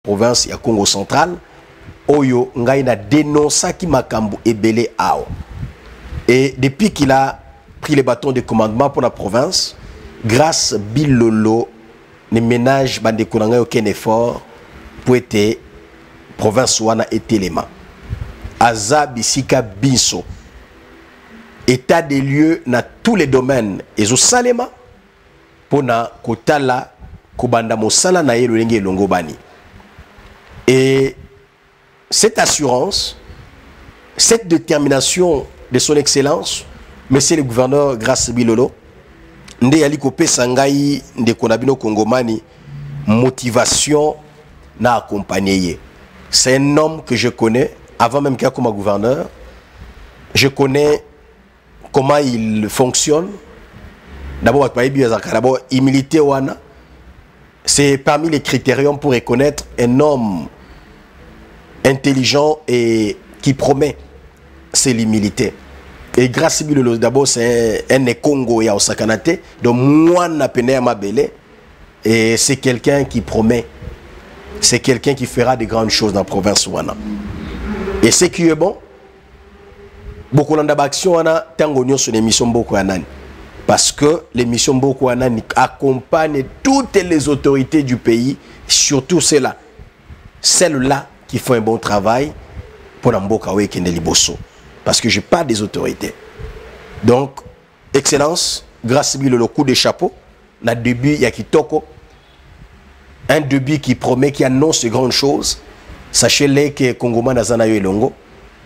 Province ya Congo Central oyo ngai na dénonçaki makambo ebele awa. Et depuis qu'il a pris le bâton de commandement pour la province, Grâce Bilolo ne ménage bandeko na ngai aucun effort po ete province wana etelema. Aza bisika binso, état des lieux na tous les domaines ezosalema mpona kotala kobanda mosala na ye lolenge elongobani. Et cette assurance, cette détermination de son excellence monsieur le gouverneur Grâce Bilolo nde yali kopesa ngai, ndeko na bino kongomani, motivation na accompagner ye. C'est un homme que je connais avant même qu'il comme gouverneur. Je connais comment il fonctionne. D'abord, bato bayebi azalaka d'abord humilité wana, c'est parmi les critériums pour reconnaître un homme intelligent et qui promet, c'est l'humilité. Et Grâce Bilolo, d'abord, c'est un Congo ya osakana te, donc mwana pene ya mabele, et c'est quelqu'un qui promet, c'est quelqu'un qui fera de grandes choses dans la province wana. Et ce qui est bon, bokolanda baaction wana ntango nyonso na émission Mboko ya Nani, parce que l'émission Mboko ya Nani accompagne toutes les autorités du pays, surtout celles-là, celles-là qui font un bon travail pour la mboka oyo ekende liboso, parce que je parle des autorités. Donc, excellence Grâce Bilolo, coup de chapeau na début ya kitoko, un début qui promet, qui annonce de grandes choses. Sachez-le que Congomani aza na yo elongo,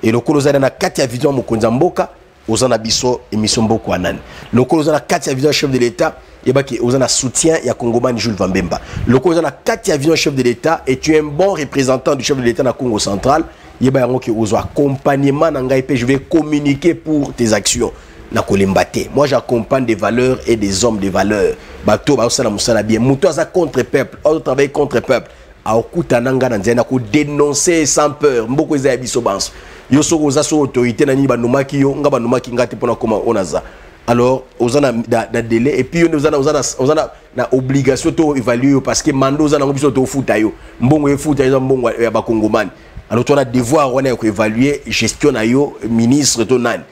elokolo ozali na kati ya vision ya mokonzi ya mboka, oza na biso émission Mboko ya Nani. Lokolo oza na kati ya vision ya chef de l'État, yebaki oza na soutien ya Congomani Jules Vambemba. Lokolo oza na kati ya vision ya chef de l'État et tu es un bon représentant du chef de l'État na Congo Central, yeba yango ke ozwa accompagnement na ngai mpe je vais communiquer pour tes actions na kolemba te. Moi, j'accompagne des valeurs et des hommes de valeur, bato bazosala mosala bien. Moto aza contre peuple, azotravaille contre peuple, akutana nga na nzela na kodénoncer sans peur. Mboko eza ya biso banso. Yo soki oza so autorité na nini, banomaki yo, nga banomaki nga te mpona koma oyo naza. Alors oza na délai et puis yo nde oza na obligation to évaluer yo, parce que mandat oza nango, biso tofuta yo mbongo, efuta eza mbongo ya bakongomani. Alors to na devoir wana ya koévaluer gestion na yo, ministre to nani.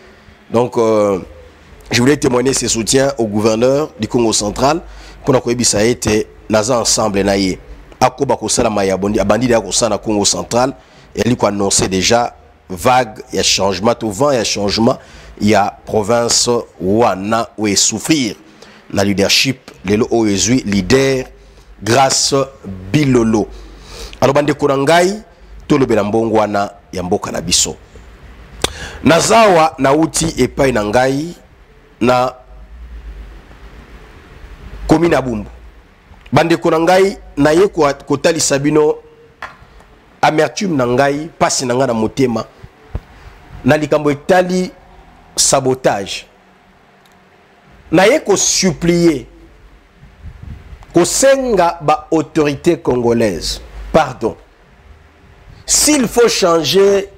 Donc je voulais témoigner ce soutien au gouverneur du Congo Central mpona koyebisa ye ete naza ensemble na ye, akoba kosalama ya abandi ya kosala na Congo Central. Eyali koannoncer déjà vague ya changement to vent ya changement ya province wana oyo esouffrir na leadership. Lelo oyo ezwi leader Grâce Bilolo. Alors bandeko na ngai, tolobela mbongo wana ya mboka na biso. Nazawa nauti epai na ngai na komi na Bumbu. Bandeko na ngai, naye kotalisa bino amertume na ngai, mpasi na ngai na motema na likambo etali sabotage. Naye kosupplier, kosenga baautorité congolaise pardon. S'il faut changer,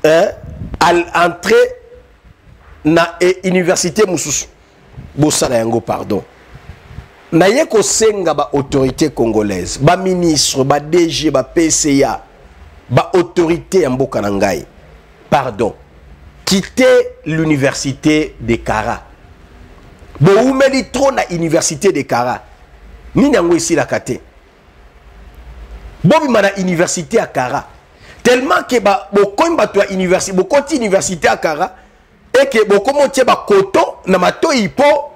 hein, à entrer na université mosusu, bosala yango, pardon. Naye kosenga baautorité congolaise, baministre, baDG, baPCA, baautorité ya mboka na ngai, pardon, quittez l'université de Kara. Boumeli trop na université de Kara. Nini yango esilaka te? Bobima na université ya Kara, tellement ke bokomi bato ya université, bokoti université ya Kara eke bokomi otie bakoto na matoi mpo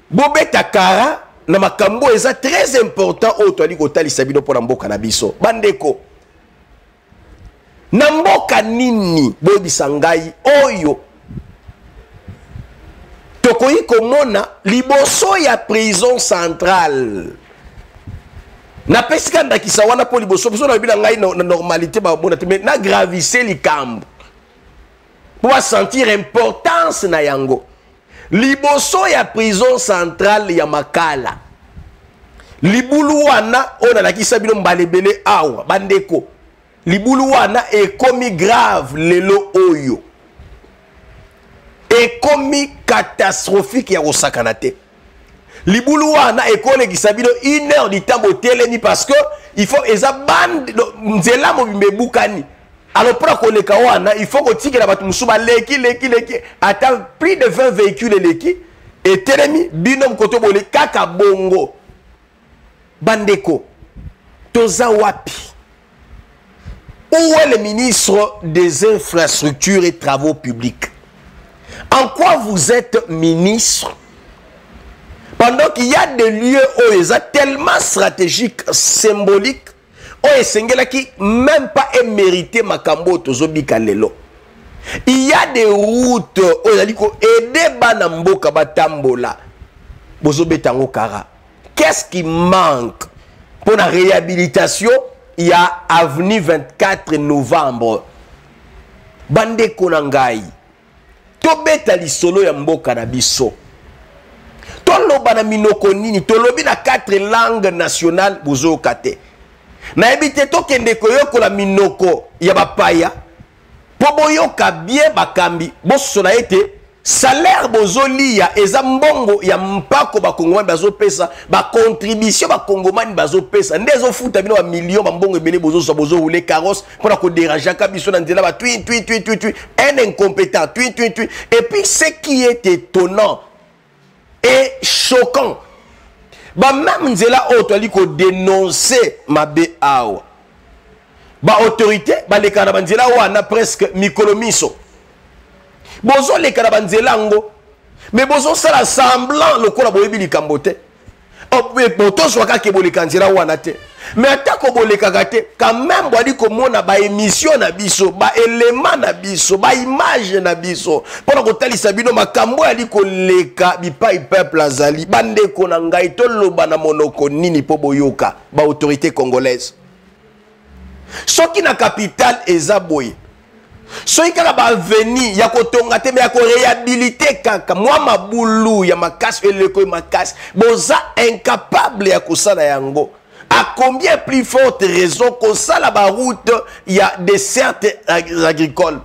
bobeta Kara na makambo eza très important oyo toali kotalisa bino mpo na mboka na biso. Bandeko, na mboka nini, boyebisa ngai, oyo tokoki komona liboso ya prison centrale? Napesi ka ndakisa wana mpo liboso biso nayebi na ngai na normalité bamona te, mais nagravise likambo mpo basentir importance na yango. Liboso ya prison centrale ya Makala, libulu wana oyo nalakisa bino mbala ebele awa, bandeko, libulu wana ekomi grave. Lelo oyo ekomi catastrophique ya kosakana te. Libulu wana ekolekisa bino une heure du temps botelemi, parce que il faut eza bande nzela mobimba ebukani. Alors mpona koleka wana, il faut kotikela bato mosusu baleki leki leki, ata plus de 20 véhicules eleki, etelemi, bino mokoto bole kaka bongo. Bandeko, toza wapi? Où est le ministre des Infrastructures et Travaux publics? En quoi vous êtes ministre pendant qu'il y a des lieux où ils sont tellement stratégiques, symboliques, oyo esengelaki même pas emérité makambo oyo tozobika lelo? Il y a des routes oyo ezali koaider bana mboka batambola, bozobeta yango kara. Qu'est-ce qui manque pour la réhabilitation ya avenue 24 Novembre? Bandeko na ngai, tobeta lisolo ya mboka na biso, toloba na minoko nini? Tolobi na quatre langues nationales, bozoyoka te. Nayebi te, tokende koyokola minoko ya bapaya mpo boyoka bien. Bakambi, bososola ete salaire bozolia eza mbongo ya mpako bakongomani bazopesa, bacontribution bakongomani bazopesa nde ezofuta bino bamillion, bambongo ebele bozozwa, bozorouler carrosse mpona kodérangeaka biso na nzela, batui tui tui tui tui, un incompétent, tui tui tui. Et puis, ce qui est étonnant et choquant, bameme nzela oyo toali kodénoncer mabe awa, baautorité balekaka na banzela wana presque mikolo miso. Bozoleka na banzela yango, me bozosala semblant lokola boyebi likambo te. Tozwa kaka boleka nzela wana te, me atako bolekaka te, quand même boali komona baémission na biso, baélément na biso, baimage na biso mpona kotalisa bino makambo oyo ali koleka bipai peuple azali. Bandeko na ngai, toloba na monoko nini mpo boyoka? Baautorité congolaise, soki na capitale eza boye, soki kaka baavenue ya kotonga te, me ya koréhabiliter kaka mwa mabulu ya makasi, eleko ya makasi, boza incapable ya kosala yango, à combien plus forte raison kosala baroute ya desserte agricole?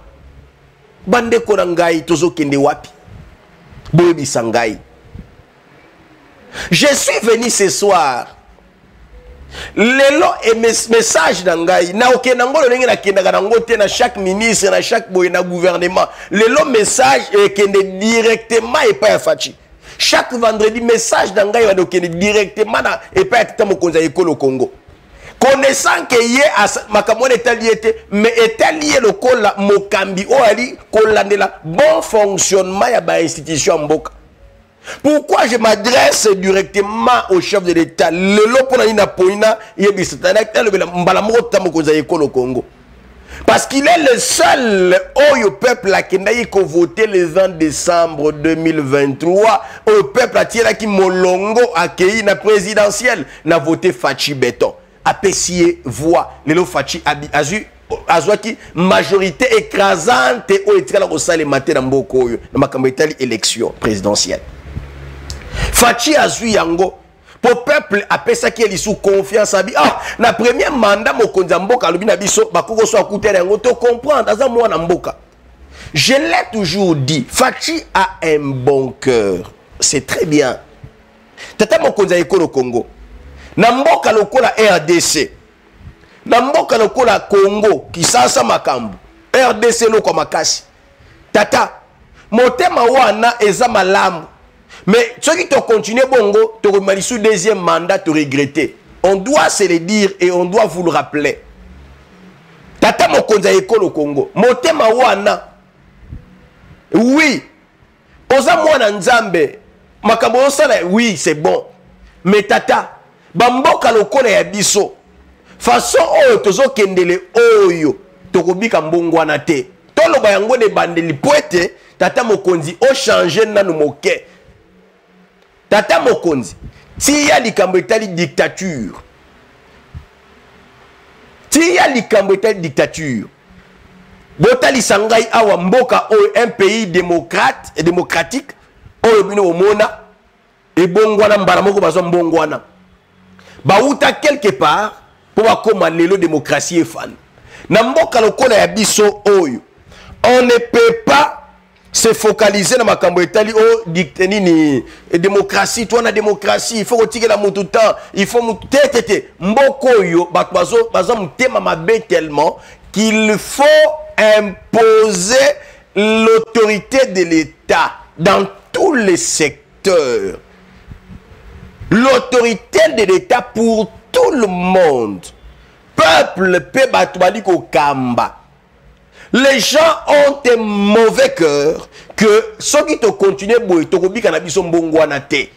Bandeko na ngai, tozokende wapi? Boyebisa ngai. Je suis venu ce soir, lelo e message na ngai, nakokende yango lolenge nakendaka nango te na chaque ministre, na chaque boye na gouvernement. Lelo message ekende directement epai ya Fatshi. Chaque vendredi, message na ngai ebanda okende directement na epai ya tata mokonzi ya ekolo Congo, connaissant ke ye makambo wana etali ye te, mais etali ye lokola mokambi oyo ali kolandela bon fonctionnement ya bainstitution ya mboka. Pourquoi je m'adresse directement au chef de l'État lelo? Mpona nini naponi na yebisa talobela mbala moko tata mokonzi ya ekolo Congo? Parce qu'il est le seul oyo peuple akendaki kovoter le 20 décembre 2023, oyo peuple atielaki molongo, akei na présidentielle na vote Fatshi Béton, apesi ye voix. Lelo Fatshi azwi, azwaki majorité écrasante oyo etikala kosalema te na mboka oyo na makambo etali élection présidentielle. Fatshi azwi yango po peuple apesaki ye lisusu confiance. Abi ah, na premier mandat, mokonzi ya mboka alobi na biso bakoko so akutela yango, to comprendre, aza mwana mboka. Je l'ai toujours dit, Fatshi a un bon cœur, c'est très bien. Tata mokonzi ya ekolo Congo, na mboka lokola RDC, na mboka lokola Congo Kisasa, makambo RDC eloko ya makasi. Tata, motema wana eza malamu, mais soki tocontinue bongo, tokobima lisusu deuxième mandat, toregretter. On doit se le dire et on doit vous le rappeler. Tata mokonzi ya ekolo Congo, motema wana, oui, oza mwana Nzambe, makambo osala, oui, c'est bon, mais tata, bamboka lokola ya biso, façon oyo tozokendele oyo, tokobika mbongo wana te. Toloba yango na ebandeli po ete tata mokonzi ochange nanu moke. Tata mokonzi, tia likambo etali dictature, tia likambo etali dictature. Botalisa ngai awa mboka oyo, un pays démocrate et démocratique, oyo bino bomona ebongwana mbala moko, bazwa mbongo wana, bauta quelque part mpo bakóma lelo démocratie efanda na mboka lokola ya biso oyo. On ne peut pas. Se focaliser na makambo etali o dicte nini, démocratie. To na démocratie, il faut kotikela mutu temps, il faut mutu te te te. Mboka oyo, bato baza motema mabe tellement qu'il faut imposer l'autorité de l'État dans tous les secteurs, l'autorité de l'État pour tout le monde, peuple mpe bato bali kokamba. Les gens ont un mauvais cœur que soki tocontinue boye, tokobika na biso mbongo wana te.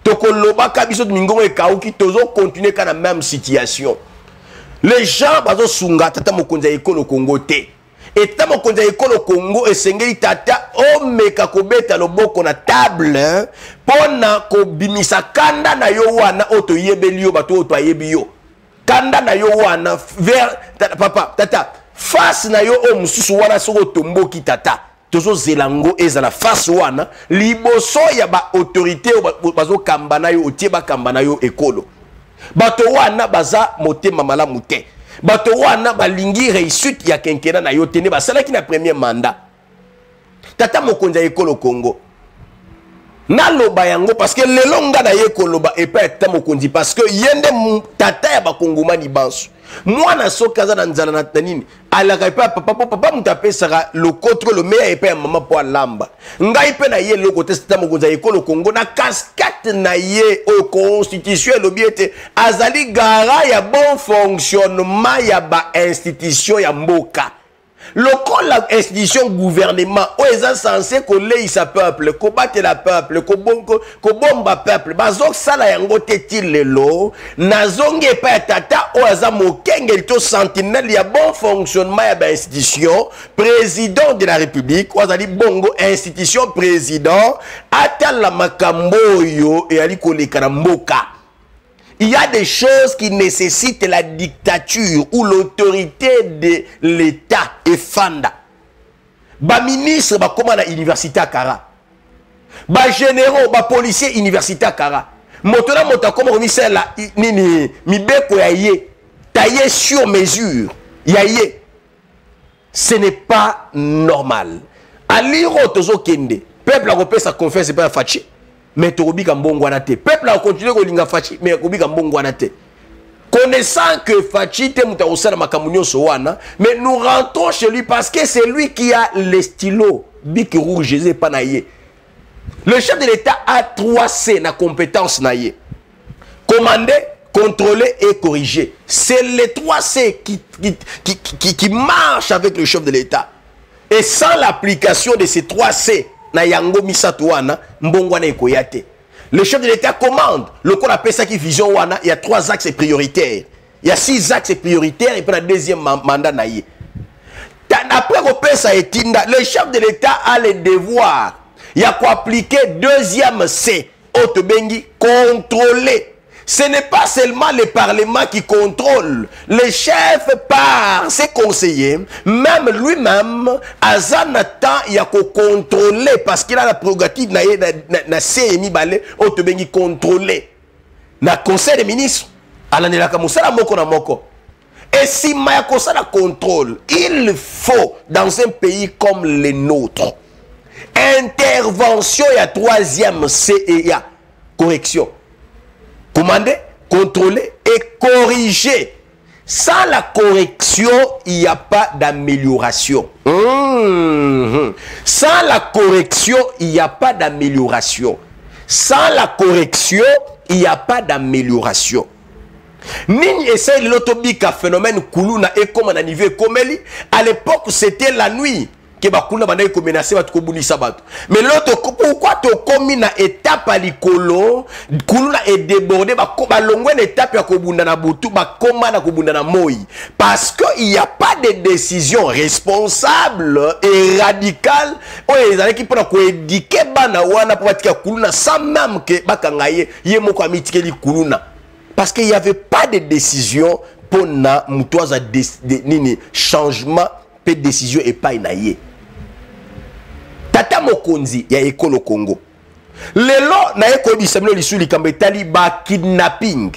Tokolobaka biso mingongo ekauki, tozocontinue ka na même situation. Les gens bazosunga tata mokonzi ya ekolo Kongo te. Eta mokonzi ya ekolo Kongo, esengeli tata omeka kobeta loboko na table mpo na kobimisa kanda na yo wana oyo toyebeli yo, bato oyo toyebi yo, kanda na yo wana vers papa tata, face na yo oyo mosusu wana. Soki otomboki, tata, tozozela yango ezala face wana liboso ya baautorité oyo bazokamba na yo, otie bakamba na yo ekolo. Bato wana baza motema malamu te. Bato wana balingi réussite ya quinquennat na yo te, nde basalaki na premier mandat. Tata mokonzi ya ekolo Congo, naloba yango parce que lelo nga na ye koloba epai ya tata mokonzi, parce que ye nde tata ya bakongomani banso. Mwana soki aza na nzala na nini, alaka epai ya papa, mpo papa moto apesaka lokotro lomeya epai ya mama mpo alamba. Ngai mpe na ye eloko te. Tata mokonzi ya ekolo Kongo, na casquette na ye oyo constitution elobi ete azali garant ya bon fonctionnement ya bainstitution ya mboka, lokola institution gouvernement oyo eza censé koleisa peuple, kobatela peuple, kobomba peuple, bazosala yango te. Ti lelo, nazongi epai ya tata oyo aza mokengeli to sentinelle ya bon fonctionnement ya bainstitution, président de la République, oyo azali bongo institution président, atala makambo oyo eyali koleka na mboka. Il y a des choses qui nécessitent la dictature ou l'autorité de l'État efanda. Ba ministre ba koma na université à Kara. Ba généraux, ba policiers, université à Kara. Moto na moto akoma komisala nini, mibeko ya ye taillé sur mesure ya ye. Ce n'est pas normal. Aliro tozokende, peuple akopesa confiance epai ya Fatshi, mais tokobika mbongo wana te. Peuple akocontinue kolinga Fatshi, mais akobika mbongo wana te, connaissant que Fatshi te moto akosala makambo nyonso wana. Mais nous rentrons chez lui parce que c'est lui qui a les stylos bic rouge eza epa na ye. Le chef de l'État a 3 C na compétence na ye: commander, contrôler et corriger. C'est les 3 C qui marchent avec le chef de l'État. Et sans l'application de ces 3 C na yango misato wana, mbongo wana ekoya te. Le chef de l'État commande. Lokola apesaki vision wana, il y a trois axes prioritaires, il y a six axes prioritaires et puis la deuxième mandat na ye. Après kopesa etinda, le chef de l'État a le devoir ya koappliquer deuxième C oyo tobengi contrôler. Ce n'est pas seulement le Parlement qui contrôle. Le chef, par ses conseillers, même lui-même, aza na temps ya contrôler parce qu'il a la prérogative na ye na C mibale oyo tobengi contrôler. Na conseil des ministres, alandelaka mosala moko na moko. Et nsima ya kosala contrôle, il faut, dans un pays comme le nôtre, intervention ya troisième CEA, correction. Commander, contrôler et corriger. Sans la correction, il n'y a pas d'amélioration. Sans la correction, il n'y a pas d'amélioration. Sans la correction, il n'y a pas d'amélioration. Nini esali lelo tobika phénomène kuluna ekoma na niveau ekomeli? À l'époque, c'était la nuit ke bakuluna bandaki komenacer bato, kobundisa bato. Mais lelo, pourquoi tokomi na étape ya likolo? Kuluna edéborde, balongwe na étape ya kobunda na butu, bakoma na kobunda na moi, parce que il y a pas de décision responsable et radicale oyo ezalaki mpona koéduquer bana wana mpo batika kuluna, sans même ke bakanga ye, ye moko amitikeli kuluna, parce qu'il n'y avait pas de décision mpona moto aza nini, changement mpe décision epai na ye. Tata mokonzi ya ekolo Congo, lelo naye koyebisa bino lisusu likambo etali bakidnapping.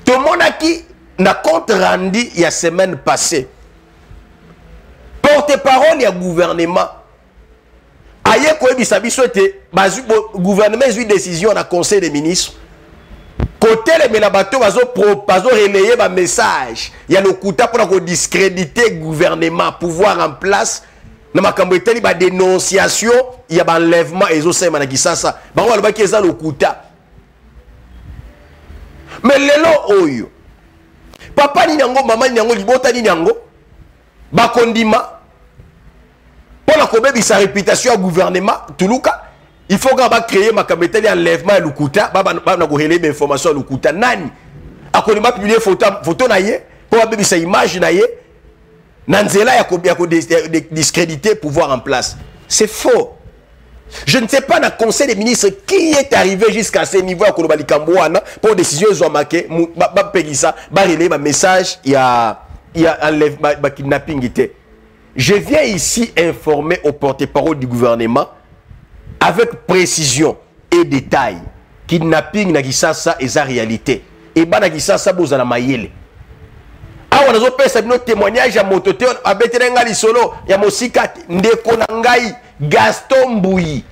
Tomonaki na compte rendu ya semaine passée, porte-parole ya gouvernement Aye koyebisa biso ete bazwi gouvernement ezwi décision na conseil des ministres kotelemela bato bazorelaye bamessage ya lokuta mpona kodiscrédite gouvernement, pouvoir en place, na makambo etali badénonciation ya baenlèvement ezosalema na Kisasa. Bango balobaki eza lokuta. Mais lelo oyo, papa nini yango, mama nini yango, libota nini yango bakondima mpona kobebisa réputation ya gouvernement? Tuluka, il faut kaka bacréer makambo etali enlèvement ya lokuta, bana korelayer bainformation ya lokuta. Nani akondima publier photo na ye mpo babebisa image na ye na nzela ya kodiscréditer pouvoir en place? C'est faux. Je ne sais pas na conseil des ministres qui est arrivé jusqu'à ce niveau ya koloba likambo wana mpo décision ezwamake bapekisa barelayer bamessage ya enlève bakidnapping te. Je viens ici informer au porte-parole du gouvernement avec précision et détail: kidnapping na Kisasa eza réalité. Ebana Kisasa, bozala mayele. Awa nazopesa bino témoignage ya moto te abeteli ngai lisolo ya mosika te. Ndeko na ngai Gaston Mbuyi,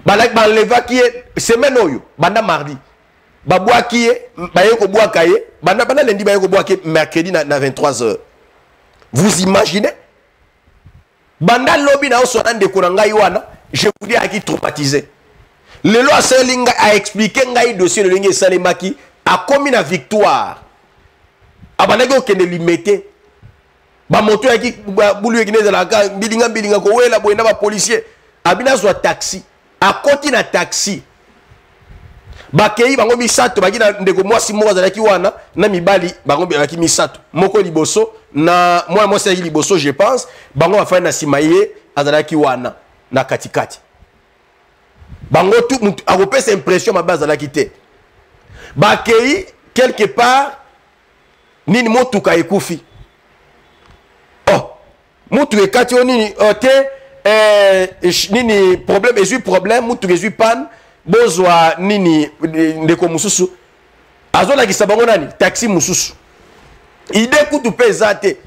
baenlevaki ye semaine oyo, banda mardi babwaki ye, baye kobwaka ye banda lundi, baye kobwaka ye mercredi na 23 heures. Vous imaginez, banda lobi na osona ndeko na ngai wana, je vous dis, ayaki traumatisé. Lelo asaleli ngai, aexpliquer ngai dossier lolenge esalemaki. Akomi na Victoire, abandaki kokende Limete, bamoto yaki bulu ekende ezalaka mbilinga mbilinga, kowela boye na bapolicier. Abina azwa taxi, akoti na taxi, bakei bango misato. Baki na ndeko mwasi moko azalaki wana na mibali. Bango bazalaki misato, moko liboso na mwana mwasi azalaki liboso, je pense bango bafandi na nsima, ye azalaki wana na katikati. Bango tu akopesa impression mabe azalaki te. Bakei quelque part, nini, motuka ekufi. Oh, motuka ekati o nini, oh, te, nini, problème ezwi, problème, motuka ezwi panne, bozwa nini. Ndeko mosusu azolakisa bango nani, taxi mosusu. Idée kutu mpe eza te.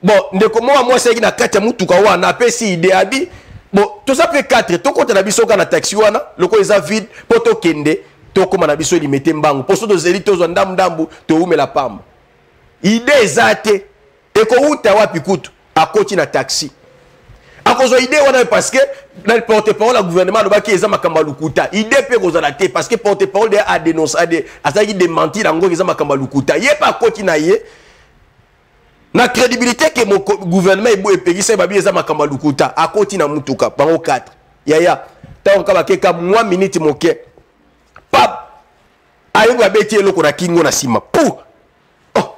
Bon, ndeko moko mwasi ayaki na kati ya mutuka wana, apesi idée, abi: bon, toza mpe 4, tokɔta na biso kaka na taxi wana lokola eza vide, mpo tokende tokóma na biso Limete mbangu, mpo so tozeli tozwa ndambu-ndambu, towumela pamba. Idée eza te, ekowuta wapi kutu? Akoti na taxi, akozwa idée wana parce que na porte parole ya gouvernement alobaki eza makambo ya lokuta. Idée mpe ekozala te parce que porte parole de adénonce, azalaki démentir yango, eza makambo ya lokuta. Ye mpe akoti na ye na crédibilité ke gouvernement epekisa babi eza makambo ya lokuta. Akoti na mutuka, bango 4. Yaya, ntango ka bakeka mwa minute moke, pap, ayoki babeti eloko na kingo na nsima pu. Oh,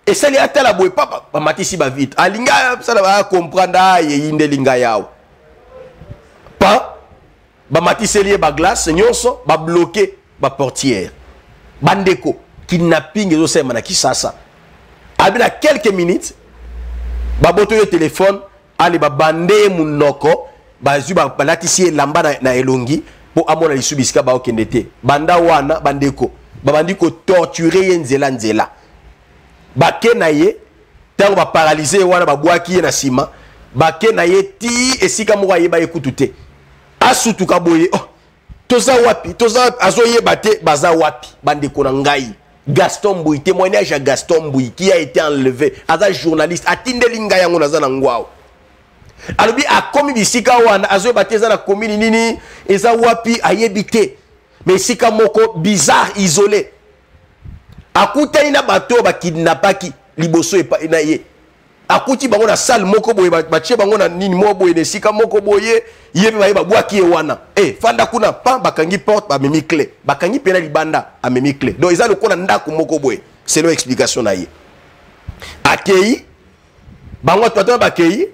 esali atala boye, papa, bamatisi bavitre, alingi asala acomprendre, ayeyi nde linga yawo pa. Bamatiseli ye baglace nyonso, babloquer baportière. Bandeko, kidnapping ezosalema na Kisasa. Abi na quelques minutes baboto ye telefone, ale babande ye munoko, bazwi, balatisi ye elamba na elongi mpo amona lisu bisika baokende te. Banda wana, bandeko, babandi kotorturer ye nzela nzela. Bake na ye, ntango baparalyser ye wana, babwaki ye na nsima, bake na ye ti esika moko ayeba ye kutu te. Asutuka boye: oh, toza wapi? Toza wapi? Azoyeba te baza wapi. Bandeko na ngai, Gaston Mbuyi, témoignage ya Gaston Mbuyi qui a été enlevé, aza journaliste, atindeli ngai yango, naza na ngwao. Alobi akomi bisika wana, azoyeba te eza na commune nini, eza wapi, ayebi te, mais esika moko bizarre, isolé. Akutani na bato oyo bakidnapaki liboso na ye, akuti bango na salle moko boye, batie bango na nini moko boye, na esika moko boye. Ye mpe baye babwaki ye wana, e fanda kuna pan, bakangi porte, bamemi clé, bakangi mpe na libanda, amemi clé. Donc eza lokola ndako moko boye, selon explication na ye. Akei, bango bato bakei.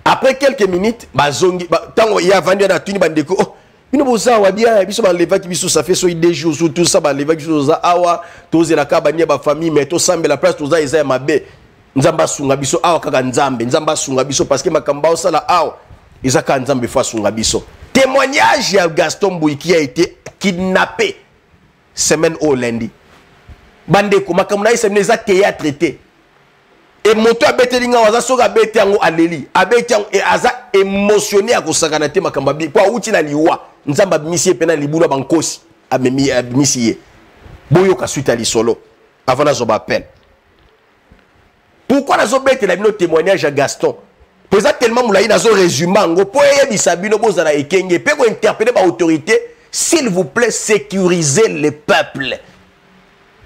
Après quelques minutes bazongi. Ntango ye avandi wana, atuni bandeko: oh, bino boza awa bien? Biso balevaki biso, ça fait soki 2 jours tout ça, balevaki biso, toza awa, tozelaka bani ya bafamille, mais tosambela, place toza eza ya mabe. Nzambe asunga biso awa, kaka Nzambe, Nzambe asunga biso, parce que makambo aosala awa eza kaka Nzambe fo asunga biso. Témoignage ya Gaston Mbuyi qui a été kidnappé semaine oyo lundi. Bandeko, makambo na yesa bino eza théâtre te. E moto abeteli nga aza soki abeti yango aleli, abeti yango e aza émotionné ya kosakana te makambo abi po awuti na liwa, Nzambe abimisi ye mpe na libulu ya bankosi, amemi abimisi ye. Boyoka suite ya lisolo avant nazwa ba appel. Pourquoi nazobetela bino témoignage ya Gaston? Po eza tellement molai, nazo résume yango mpo eyebisa bino bozala ekenge mpe kointerpeller baautorité. S'il vous plaît, sécurisez le peuple,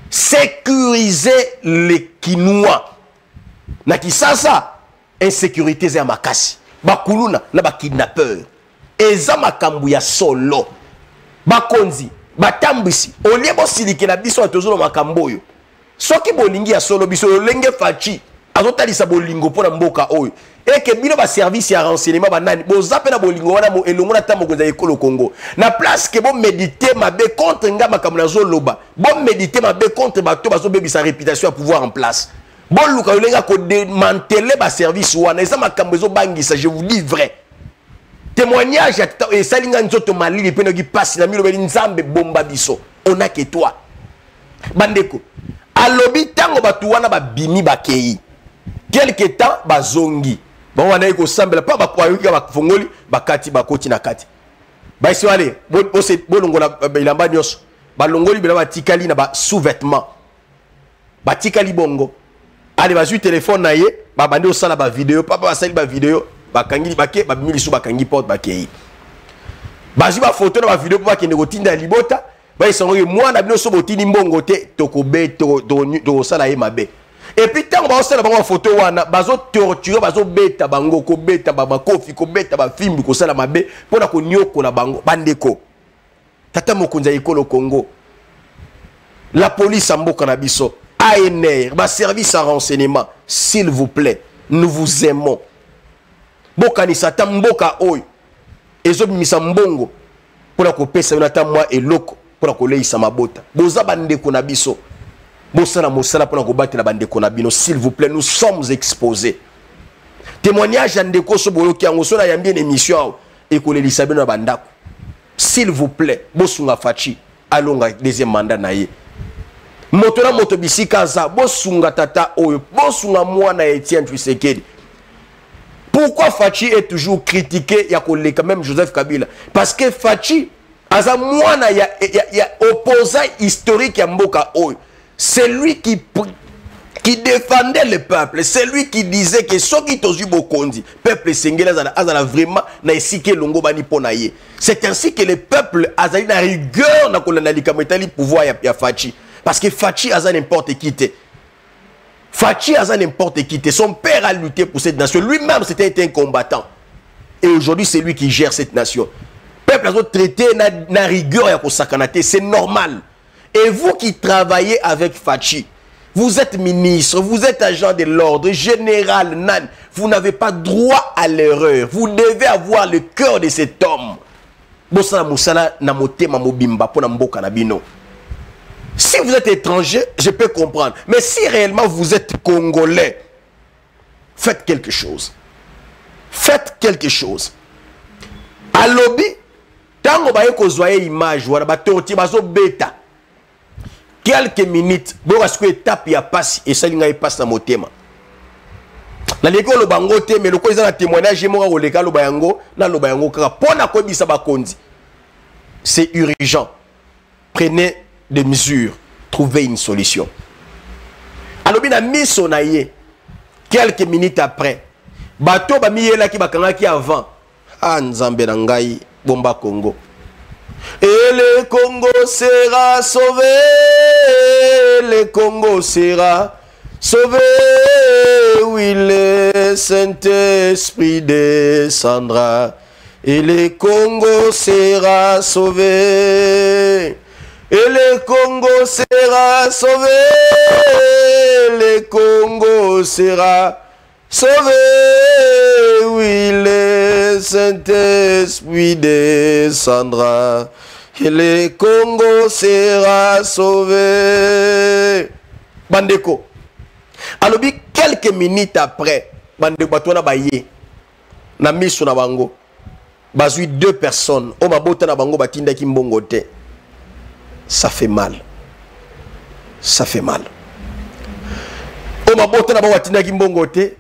sécurisez les Kinois. Na Kisasa insécurité eza ya makasi, bakuluna na bakidnappeur eza makambo ya solo. Bakonzi batambwisi olie bosilikela biso na tozolo makambo oyo. Soki bolingi ya solo biso lolenge Fatshi azotalisa bolingo mpo na mboka oyo, eke bino baservice ya renseignement banani boza mpe na bolingo wana elongo na ntango mokonzi ya ekolo Congo, na place ke bomédite mabe contre nga, makambo nazoloba, bomédite mabe contre bato bazobebisa réputation ya pouvoir en place, boluka lolenge ya kodémanteler baservice wana. Eza makambo ezobangisa, je vous dis vrai. Témoignage esali nga nzoto malili mpe noki mpasi na milobeli. Nzambe bomba biso, onake toi. Bandeko, alobi ntango bato wana babimi, bakei, quelque temps bazongi, bango bandaki kosambela mpa bayoki bafongoli, bakati, bakoti na kati, baesi ale bolongola bilamba nyonso. Balongoli bilamba, batikali na ba sous-vêtement, batikali bongo. Ale bazwi telefone na ye, babandi kosala bavideo. Papa, basali bavideo, bakangi, bake, babimi lisusu, bakangi porte, bakei, bazwi bafoto na bavideo mpo bakende kotinda ya libota. Bayesango ye mwana bino so botindi mbongo te, tokobe tokosala ye mabe. Et puis ntango bazosala bango bafoto wana, bazotorture, bazobeta bango, kobeta bamakofi, kobeta bafimbi, kosala mabe mpona koniokola bango. Bandeko, tata mokonzi ya ekolo Congo, la police ya mboka na biso, ANR, baservice ya renseignement, s'il vous plaît, nous vous aimons. Bokanisa ata mboka oyo ezobimisa mbongo mpona kopesa bino ata mwa eloko mpona koleisa mabota. Boza bandeko na biso, bosala mosala mpona kobatela bandeko na bino. S'il vous plaît, nous sommes exposés. Témoignage ya ndeko so boyoki yango, so nayambi na émission awa, ekolelisa bino na bandako. S'il vous plaît, bosunga Fatshi alonga deuxième mandat na ye. Moto na moto bisika aza, bosunga tata oyo, bosunga mwana ya Etienne Tshisekedi. Pourquoi Fatshi est toujours critiqué ya koleka même Joseph Kabila? Parce que Fatshi aza mwana ya opposant historique ya mboka oyo. C'est lui qui défendait le peuple, c'est lui qui disait que soki tozwi bokonzi, peuple esengeli azala vraiment na esika elongo bani mpo na ye. C'est ainsi que le peuple azali na rigueur na kolanda likambo etali pouvoir ya Fatshi, parce que Fatshi aza n'importe qui te. Fatshi aza n'importe qui te. Son père a lutté pour cette nation, lui-même c'était un combattant et aujourd'hui c'est lui qui gère cette nation. Peuple azo traité na rigueur ya kosakana te, c'est normal. Et vous qui travaillez avec Fatshi, vous êtes ministre, vous êtes agent de l'ordre, général, nan, vous n'avez pas droit à l'erreur. Vous devez avoir le cœur de cet homme. Bosala mosala na motema mobimba pour mboka na bino. Si vous êtes étranger, je peux comprendre. Mais si réellement vous êtes congolais, faites quelque chose. Faites quelque chose. Alobi, tango baye kozwa ye image wana, batorti, bazobeta. Quelques minutes, boyoka sikoyo étape ya pasi esali ngai pasi na motema. Nalingi koloba yango te, mais lokola eza na témoignage ye moko akoleka aloba yango, naloba yango kaka mpo na koyebisa bakonzi. C'est urgent, prenez des mesures, trouvez une solution. Alobi na miso na ye, quelques minutes après, bato bamiyelaki, bakangaki avant. Ah, Nzambe na ngai, bomba Congo. Et le Congo sera sauvé, le Congo sera sauvé, oui, le Saint-Esprit descendra et le Congo sera sauvé. Et le Congo sera sauvé, le Congo sera sauvé, oui, le Saint-Esprit descendra et le Congo sera sauvé. Bandeko, alobi quelques minutes après, bandeko, bato wana baye na miso na bango, bazwi deux personnes oyo mabota na bango batindaki mbongo te. Ça fait mal, ça fait mal. Oyo mabota na bango batindaki mbongo te,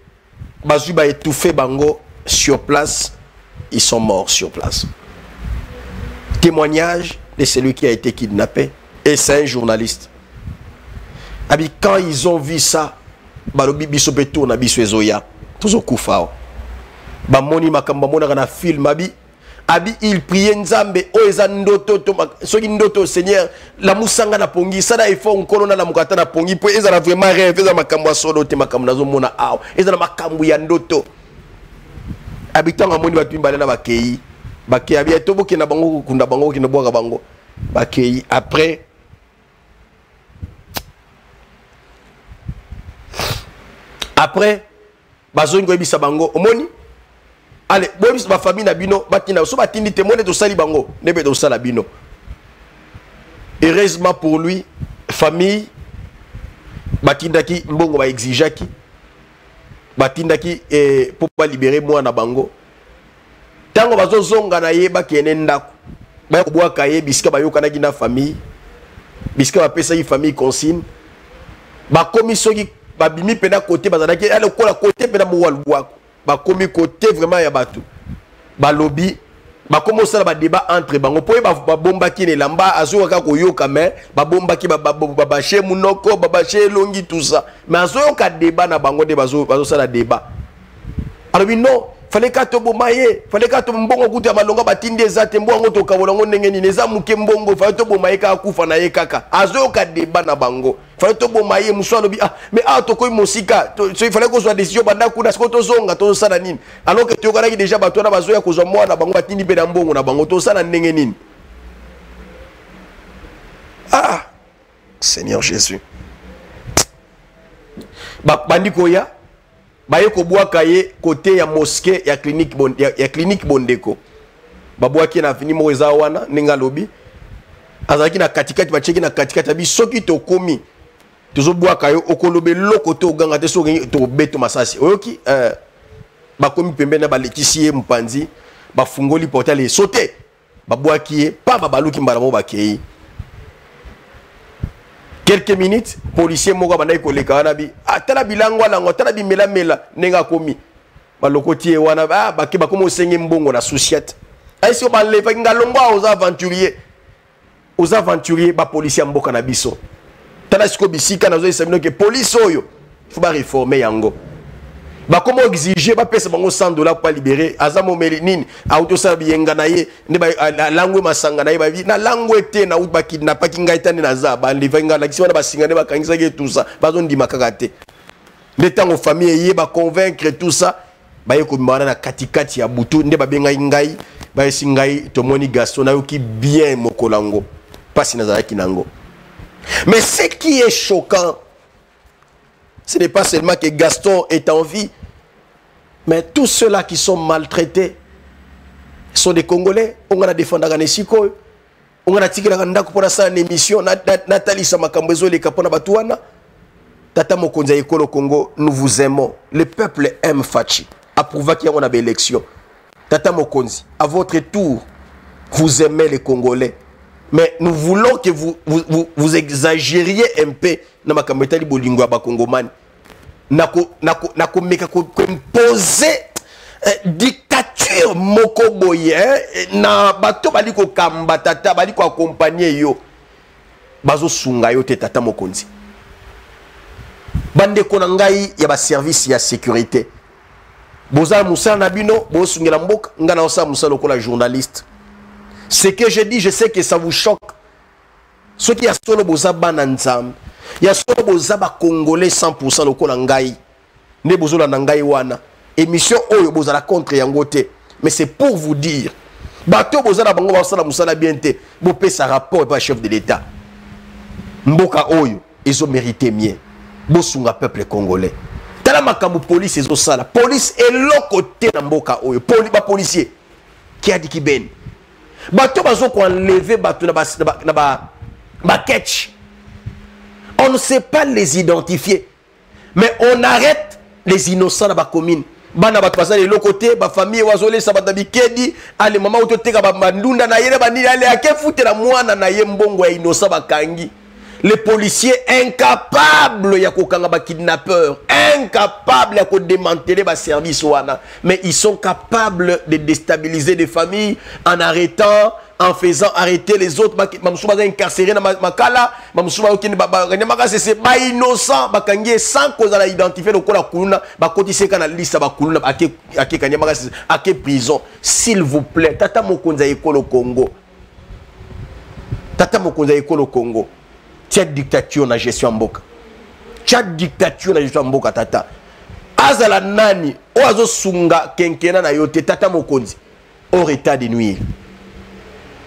bazwi ba étouffer bango sur place, ils sont morts sur place. Témoignage de celui qui a été kidnappé, et c'est un journaliste. Abi, quand ils ont vu ça, balobi biso pe tour na biso ezoya, tozokufa awa. Bamoni makambo bamonaka na film, abi abi il priait Nzambe, oyo eza ndoto to soki ndoto, Seigneur lamusanga na pongi, sala effort nkolo na lamuka ata na pongi, po ezala vraiment rêve, eza makambo ya solo te, makambo nazomona awa eza na makambo ya ndoto. Abi ntango amoni bato mibale na bakei, bakei, abi to bokenda bango kokunda bango, kokenda bwaka bango, bakei. Après bazongi koyebisa bango, omoni, ale boyebisa bafamille na bino batinda, so batindi te, mone tosali bango nde mpe tosala bino. Heureusement pour lui, famille batindaki mbongo, baexigeaki, batindaki mpo balibere mwana bango. Ntango bazozonga na ye, bakende ndako, baya kobwaka ye bisika bayokanaki na famille, bisika bapesaki famille consigne. Bakomi soki babimi mpena kote bazalaki, ale lokola kote mpena moko lubwako, bakomi kote vraiment ya bato, balobi bakomi osala badébat entre bango, mpo ye babombaki na elamba, azoyoka kaka koyoka, mais babombaki, babâcher munoko, babâcher elongi, tout ça, mais azoyoka débat na bango nde bazosala débat. Alobi non, fallait ka toboma ye, fallait ka to mbongo kutu ya malonga batindi eza te, mbongo yango tokabola yango ndenge nini, eza moke mbongo, fallait toboma ye kaka, kufa na ye kaka. Azoyoka débat na bango, fallait toboma ye. Mosu alobi ah, mais awa tokomi mosika, so fallait kozwa décision banda kuna, sikoyo tozonga tozosala nini, alors que toyokanaki déjà, bato wana bazoya kozwa mwana bango, batindi mpe na mbongo na bango, tosala ndenge nini? Ah, Seigneur Jésus! Bandi koya, baye kobwaka ye kote ya mosquée ya clinique, bon, ya clinique Bondeko. Babwaki ye na avenue moko eza wana. Ndenge alobi, azalaki na katikati, batieki na katikati. Abi soki tokomi tozobwaka yo, okoloba eloko te, oganga te, soki tobeta masasi, oyoki? Bakomi pembeni na, balekisi ye mopanzi, bafungoli portail, esote, babwaki ye pa, babaluki mbala moko, bakei. Quelques minutes, policier moko abandaki koleka wana, bi atala bilango alango, atala bimelamela ndenge akomi, balokoti ye wana. Ah, bake bakomi osenge mbongo na sous-ciat, ayesi balevaki nga longo, oza aventurier, oza aventurier. Bapolisier ya mboka na biso, tala sikoyo bisika nazoyesa bino ke police oyo faut baréformer yango. Bakoma exige bapesa bango 100 $ po balibérer. Aza momeli nini, auti osala biyenga na ye nde alangwe masanga na ye, babi nalangwe te, nauti bakidnapaki ngai, ta nde naza balevaki ngai, alakisi wana basinga nde bakangisaki ye, tout ça, bazondima kaka te. Nde ntango famille eye baconvaincre, tout ça, baye kobima wana na katikati ya butu, nde babengaki ngai, bayesi ngai tomoni Gaston. Nayoki bien mokolo yango, mpasi nazalaki nango. Mais ce qui est choquant, ce n'est pas seulement que Gaston est en vie, mais tous ceux-là qui sont maltraités sont des Congolais. On a défendu na esika oyo onga natikelaka ndako mpo nasala na émission, natalisa makambo ezoleka mpo na bato wana. Tata mokonzi ya ekolo Congo, nous vous aimons, le peuple aime Fatshi, approuvaki yango na baélection. Tata mokonzi, à votre tour, vous aimez les Congolais, mais nous voulons que vous exagériez un peu na makambo etali bolingo ya bakongomani, nakomeka koimpose dictature moko boye na bato bali kokamba. Tata, bali koaccompagner yo, bazosunga yo te. Tata mokonzi, bandeko na ngai ya baservice ya sécurité, bozala mosala na bino, bosungela mboka. Ngai naosala mosala lokola journaliste. Ce que je dis, je sais que ça vous choque. Soki ya solo boza bana Nzambe, ya solo boza bacongolais 100 lokola ngai nde bozolanda ngai wana, émission oyo bozala contre yango te. Mais c'est pour vous dire, bato oyo boza na bango basala mosala bien te, bopesa rapport epa chef de l'État. Mboka oyo ezomérite mieux, bosunga peuple congolais. Tala makambo police ezosala, police eloko te na mboka oyo. Bapolicier kiadiki beni, bato bazokoenlever bato na baketch, on ne sait pas les identifier, mais on arrête les innocents na bacommune. Bana bato baza eloko te, bafamille oyo azolesa bato na bikedi, ale mama oyo toteka bandunda na ye na banini, ale akefutela mwana na ye mbongo ya innocent, bakangi. Les policiers incapables ya kokanga ba kidnappeurs, incapables ya kodémanteler ba service wana, mais ils sont capables de déstabiliser des familles en arrêtant, en faisant arrêter les autres. Bamosusu baza incarcéré na Makala, bamosusu bakokende Kaniama Kasese, bainnocent bakangi ye sans kozala identifié lokola kuluna, bakotisi ye kaka na liste ya bakuluna, ake Kaniama Kasese, ake prison. S'il vous plaît, tata mokonzi ya ekolo Congo, tata mokonzi ya ekolo Congo, tia dictature na gestion ya mboka, tia dictature na gestion ya mboka. Tata, azala nani oyo azosunga kenkena na yo te? Tata mokonzi, hors état de nuire,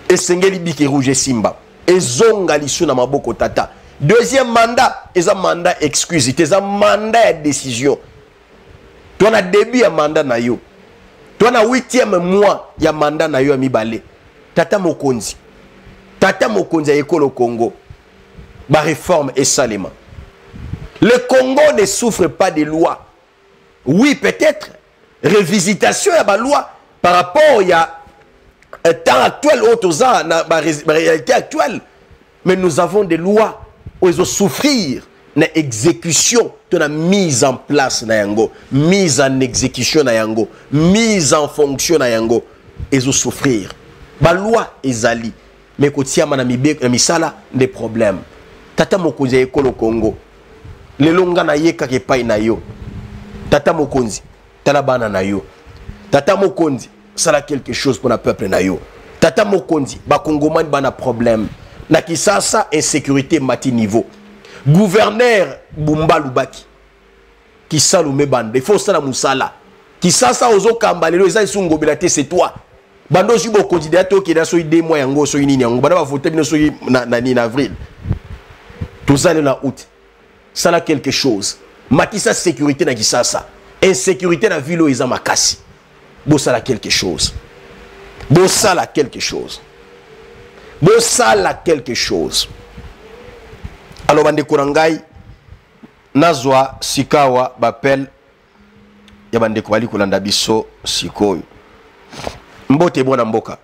esengeli bic rouge esimba, ezonga lisu na maboko. Tata, deuxième mandat eza mandat excuse te, eza mandat ya décision. To na début ya mandat na yo, to na huitième mois ya mandat na yo ya mibale. Tata mokonzi, tata mokonzi ya ekolo Congo, baréforme esalema. Le Congo ne souffre pas de loi. Oui, peut-être revisitation ya baloi par rapport ya temps actuel oyo toza na baréalité actuelle, mais nous avons des lois oyo ezosouffrir na exécution to na mise en place na yango, mise en exécution na yango, mise en fonction na yango ezosouffrir. Baloi ezali, mais kotiama na mibeko na misala nde problème. Tata mokonzi ya ekolo Congo, lelo nga na ye kaka epai na yo. Tata mokonzi, tala bana na yo. Tata mokonzi, sala quelque chose mpona peuple na yo. Tata mokonzi, bakongomani bana problème na Kisasa, insécurité mati niveau. Gouverneur Bumba Lubaki Kisalu Mebanda, il faut osala mosala. Kisasa ozokamba lelo eza esu Ngobela te, c'est toi. Bando ozwi bokonzi deya, tokenda soki 2 mois yango, soki nini yango, banda bavote bino soki na nini, na avril, toza lelo na août. Sala quelque chose, matisa sécurité na Kisasa. Insécurité na ville oyo eza makasi. Bosala quelque chose, bosala quelque chose, bosala quelque chose. Alors bandeko na ngai, nazwa sikawa baappel ya bandeko bali kolanda biso sikoyo. Mbote, mwana mboka.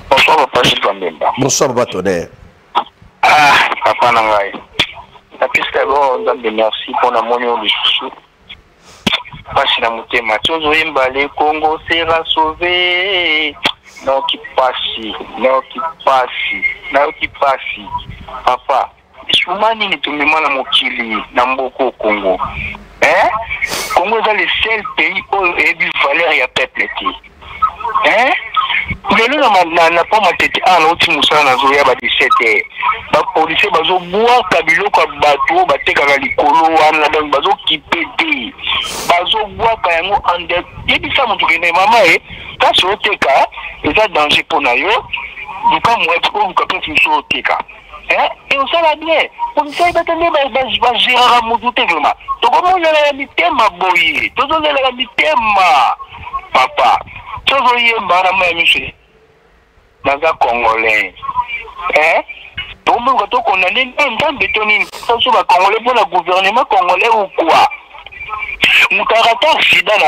Bonsoir, papa Gilles Mbemba. Bonsoir, papa Tonnerre. Ah, papa na ngai. Napesi d'abord Nzambe merci mpo namoni oyo lisusu. Pasi na motema. Ti ozoyemba "Le Congo sera sauvé". Nayoki pasi, nayoki pasi, nayoki pasi. Papa, lisuma nini tomema na mokili na mboka Congo? Hein? Congo eza le seul pays oyo eyebi valeur ya peuple te. Hein? Lelo na pont Matete awa, nauti mosala, nazoya ba 17 heures, bapolisier bazobwaka biloko ya bato oyo batekaka likolo wana, donc bazokipe te, bazobwaka yango. Ande yebisa moto, kende mama e, kasi oteka eza danger mpo na yo, luka moyebi oluka place mosusu oteka e osala bien. Policier ayeba te nde bagéraka motu te. Vraiment, tokomolela ya mitema boye, tozolelaka mitema. Papa, tozoyemba wana mai ya miso. Naza congolais, eh? Tomoluka tokondane Nzambe to nini so bacongolais mpona gouvernement congolais ou quoi? Moto arata accident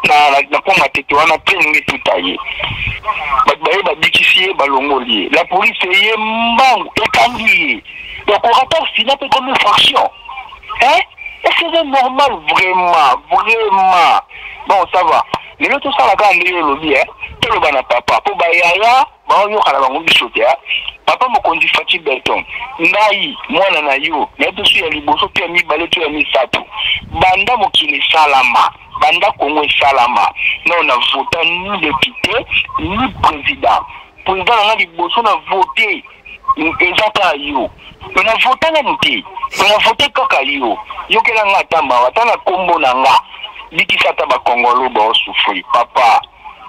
na pont Matete wana mpe ndenge etuta ye, bato baye babikisi ye, balongoli ye, la police eye mbangu, ekangi ye. Donc orata accident mpe comme infraction, hein? Est-ce que c'est normal? Vraiment, vraiment. Bon, ça va. Lelo tosala kaka ndenge olobi, toloba na papa mpo bayaya baoyoka na bango biso te. Papa mokonzi Fatshi Béton, ngai mwana na yo, nayebi so ya liboso to ya mibale to ya misato, banda mokili esalama, banda Kongo esalama, nao na vota ni député ni président. Président na nga liboso na vote eza kaka yo. Me na vota nanu te, me na vote kaka yo. Yokela nga ata mawa, ata na nkombo na nga, bikisa ata bakongolo baosouffrir. Papa,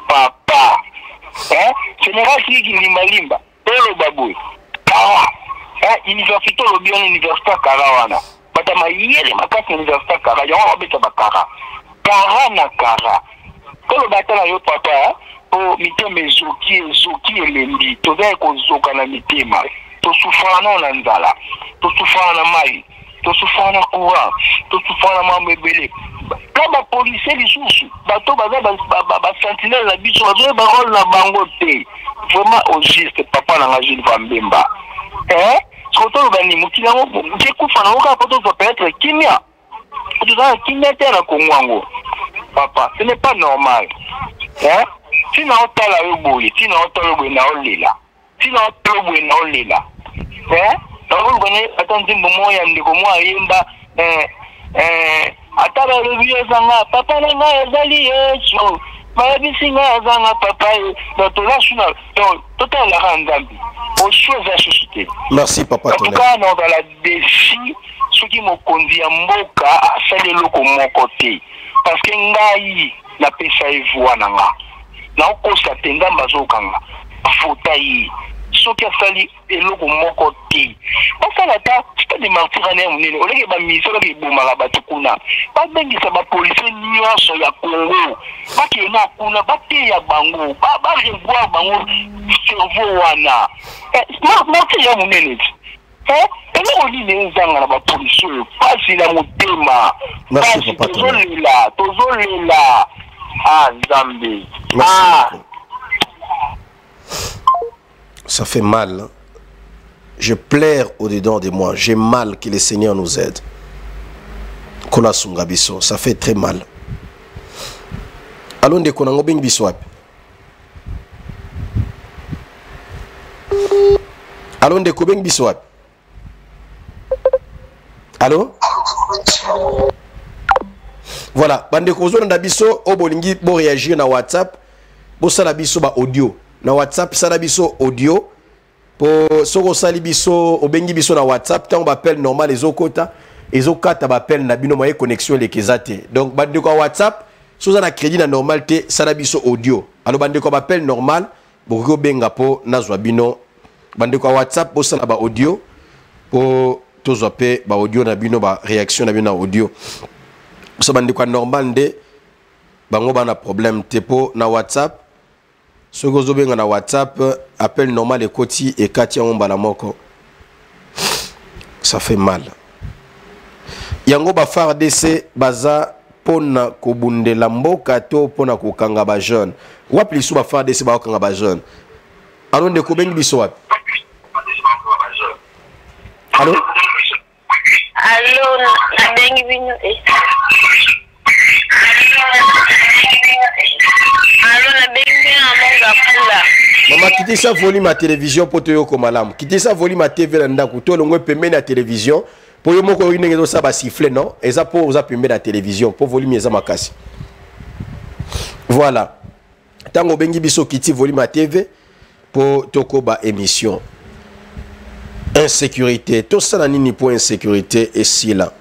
papa, hein? Général Siliki Limbalimba, toloba boye kara, hein? Université olobi wana, université kara wana, bato ya mayele makasi na université kara yango babeta bakara kara na kara. Toloba ata na yo, papa, po mitema ezoki, ezoki, elembi. Toza ya kozoka na mitema. Tosufrana nao na nzala, tosufrana na mai, tosufrana na courant, tosufrana na mambo ebele. Na bapolicier lisusu, bato baza basentinelle na biso, bazoyeba role na bango te. Vraiment, au juste, papa na nga Jules Vambemba, eh? Soko toloba nini? Mokili yango kekufa nango kaka mpo tozwa peut-être kimia. Toza na kimia te na Kongo yango, papa. Ce n'est pas normal, hein? Ntina otala yo boye, ntina otala yo boye, naolela. Ntina otala yo boye, naolela, hein? Nakoluka ne ata nzembo moko ya ndeko moko ayemba, eh, eh, ata balobi ezanga papa na ngai ezali Yesu, bayebisi ngai azanga papa ye. Donc toza su na, donc totalelaka Nzambe, osu eza susu te. Merci, papa. En tout cas, nazala défi soki mokonzi ya mboka asali eloko moko te, parce que ngai napesa ye voix na nga, naokosa te. Nzambe azokanga vota ye. Soki asali eloko moko te, basala ata stade Martyr wana ya monene, oleke bamisio kaka ebomaka bato kuna. Babengisa bapolisier nyonso ya Congo, bakende na kuna, bateya bango, barevoir bango cerveau wana. Martyr ya monene ti, eloko nini ezanga na bapolisi oyo? Pasi na motema, pasi, tozolela, tozolela. Ah, Nzambe! Ah. Ça fait mal. Je pleure au-dedans de moi. J'ai mal, que le Seigneur nous aide. Kola sunga biso, ça fait très mal. Allô, ndeko nango, bengi biso wapi? Allô, ndeko, bengi biso wapi? Allô? Voilà, bandeko ozolanda biso, oyo bolingi boréagir na WhatsApp, bosala biso ba audio na WhatsApp. Sala biso audio, po soki osali biso, obengi biso na WhatsApp, ntango baappel normal ezokota, ezokata baappel na bino, moye connexion eleka eza te. Donc bandeko ya WhatsApp, so oza na crédit na normal te, sala biso audio. Alors bandeko ya baappel normal, bokoki kobenga mpo nazwa bino. Bandeko ya WhatsApp, bosala baaudio mpo tozwa mpe baaudio na bino, baréaction na bino na audio. So bandeko ya normal nde bango bana problème te, mpo na WhatsApp, soki ozobenga na WhatsApp, appel normal ekoti, ekati yango mbala moko. Ça fait mal. Yango ba FARDC baza mpona kobundela mboka to mpona kokanga bajeune? Wapi lisusu ba FARDC bakokanga bajeune? Allô, ndeko, obengi biso wapi? Allô? Allô, nabengi bino. Allô, nabengi bino na Mont Ngafula. Mama, kitisa volume ya télévision mpo toyoko malamu. Kitisa volume ya TV na ndako to olongwe pembeni ya télévision, mpo yo moko oyoki ndenge ezosala basiffle. Non, eza mpo oza pembeni ya télévision, mpo volume eza makasi. Voilà, ntango obengi biso, kiti volume ya TV mpo tokoba émission. Insécurité, tosala nini mpo insécurité esila?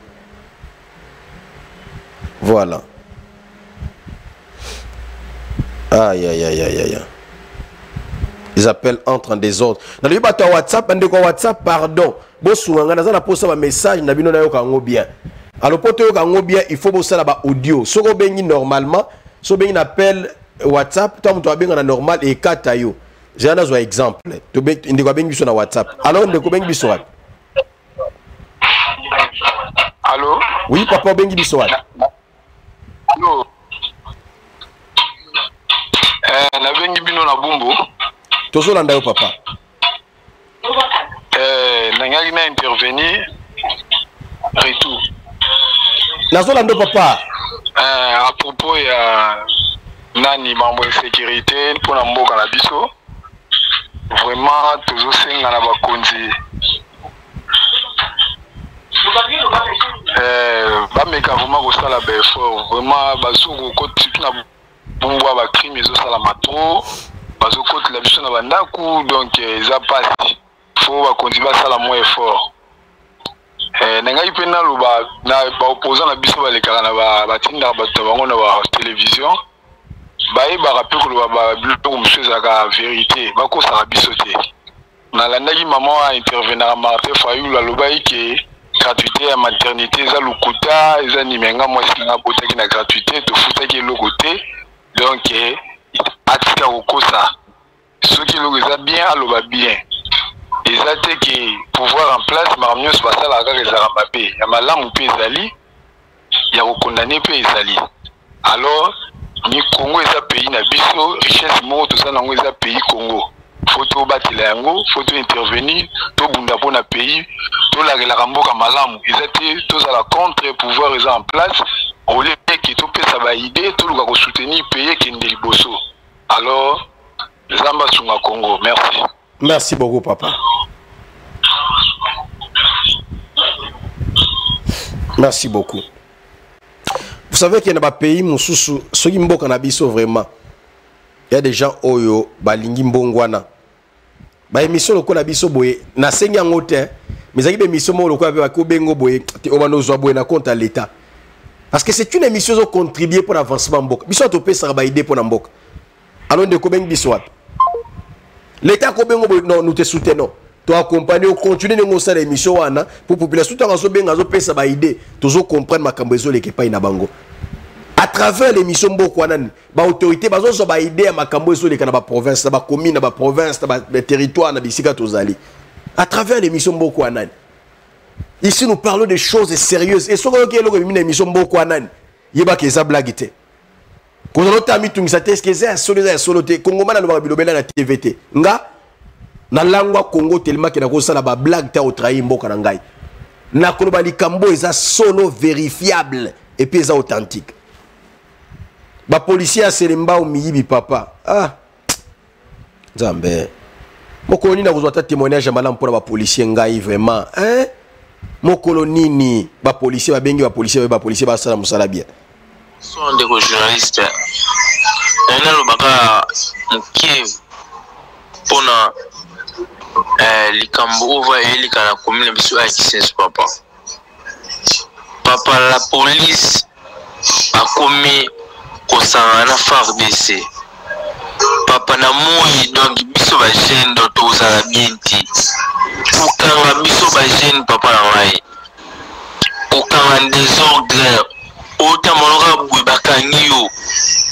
Voilà. Aïe, aïe, aïe, aïe, aïe. Ils appellent entre en désordre. Nalobi bato ya WhatsApp, bandeko ya WhatsApp, pardon, bosunga ngai, naza na posa bamessage na bino, nayoka yango bien. Alors mpo toyoka yango bien, il faut bosala baaudio. Soki obengi normalement, so obengi na appel WhatsApp, ntango moto abenga na normal, ekata yo. Zela nazwa exemple. Ndeko abengi biso na WhatsApp. Alors, ndeko, obengi biso wapi? Allô? Oui, papa, obengi biso wapi? Allô? Nabengi bino na Bumbu. Tozolanda yo, papa. Nangaki na intervenir retour. Nazolanda yo, papa. À propos ya nani, mambo ya sécurité mpona mboka na biso, vraiment tozosenga na bakonzi bameka vraiment kosala baeffort. Vraiment bazokokota, surtout na Bumbu, bacrime ezosalama trop, bazokotela biso na bandako. Donc eza mpasi, faut bakonzi basala mwa effort. Na ngai mpe naloba na baopposant na biso, balekaka na batindaka bato na bango na batelevizio, bayebaka mpe koloba biloko mosusu ezalaka vérité, bakosaka biso te. Nalandaki mama oyo intervenaka, Martin Fayulu, alobaki ke gratuité ya maternité eza lokuta, eza nini. Nga mwasi na nga abotaki na gratuité, tofutaki eloko te. Donc atika kokosa. Soki eloko eza bien, aloba bien. Eza te ke pouvoir en place, makambo nyonso basalaka kaka ezalaka mabe, ya malamu mpe ezali. Ya kokondane mpe ezali. Alors ni Congo eza pays na biso, richesse moko toza nango eza pays Congo. Faut tobatela yango, faut to intervenir, tobunda mpo na pays, tolakelaka mboka malamu. Eza te tozala contre pouvoir eza en place, au lieu que topesa ba idée, toluka kosoutenir pays ekende liboso. Alors Nzambe asunga Congo. Merci. Merci beaucoup papa. Merci beaucoup. Vous savez qu'il y a des pays mosusu soki mboka na biso vraiment. Il y a des gens oyo balingi mbongwana. Ba émission lokola biso boye nasengi yango te. Mais ezalaki ba émission moko lokola pe bakobengo boye te obanda ozwa boye na compte ya l'État. Parce que c'est une émission ozo contribuer pour l'avancement mboka. Biso topesaka ba idée pour na mboka. Alors ndeko bengi biso wapi? L'État kobengo boye non, nous te soutenons. To accompagner, on continue ndenge osala émission wana pour population ntango azobenga azopesa ba idée, tozo comprendre makambo ezoleka epai na bango. À travers l'émission Mboko wana, ba autorité bazozwa ba idée ya makambo ezoleka na ba province, na ba commune, na ba province, na ba territoire, na bisika tozali. À travers l'émission Mboko wana. Ici nous parlons de choses sérieuses. Et soki oyoki eloko ebimi na émission Mboko wana, yebaka eza blague te. Kozala ota mitungisa te, est-ce que eza ya solo, eza ya solo te. Kongomani alobaka bilobela na TV te. Nga nalangwa Congo tellement ke nakosala ba blague te otrahi mboka na ngai. Nakoloba likambo eza solo vérifiable et puis eza authentique. Ba policier ya Selembao miyibi papa. Ah Nzambe. Mokolo nini nakozwa ata témoignage ya malamu mpona ba policier ngai vraiment, hein? Mokolo nini ba policier babengi ba policier, ba policier basala mosala bien. Bonsoir ndeko journaliste. Naye nalobaka moke mpona likambo oyo va eyelika na commune na biso ya Kisenso papa. Papa la police bakomi kosangana na FARDC. Papa na moi donc biso ba jeune donc tozala bien te. Kokanga biso ba jeune papa na ngai. Kokanga désordre. Otambolaka boye bakangi yo.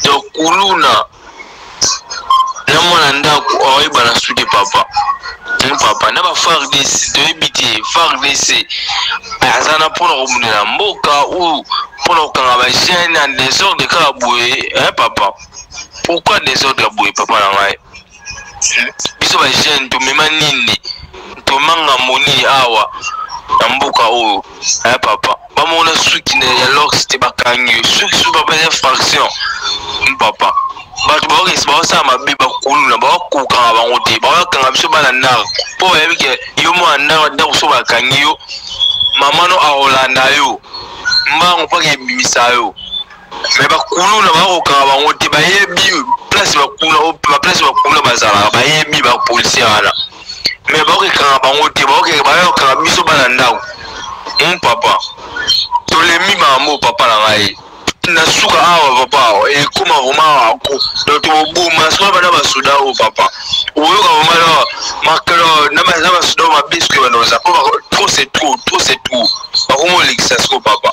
Donc kuluna na mwana ndako oyebana suki papa. Papa na ba FARDC toyebi te FARDC aza na mpona kobundela mboka ou mpona kokanga ba jeune en désordre kaka boye, hein papa? Pourquoi désordre boye papa na ngai? Biso ba jeune tomema nini, tomema ngambo nini awa na mboka oyo, hein papa? Bamona suki ya lox te bakangi yo suki su papa, eza fraction papa. Bato baokesi baosala mabe bakuluna baokokanga bango te, baokanga biso bana ndako mpo bayebi ke yo mwana ndako ndako so bakangi yo mama no akolanda yo mbango mpaka ebimisa yo. Me bakuluna bakokanga bango te, bayebi place bakuluna, baplace bakuluna bazalaka, bayebi bapolisier wana, me bakokanga bango te, bakokanga biso bana ndako. Papa tolemi bango papa na ngai na suka awa papa ekoma vraiment donc toboma soki bana basoda oyo papa oyoka vraiment makalo na basoda oyo mabe soki bana oza po trop c'est trop, trop c'est trop, bakoma olekisa siko papa.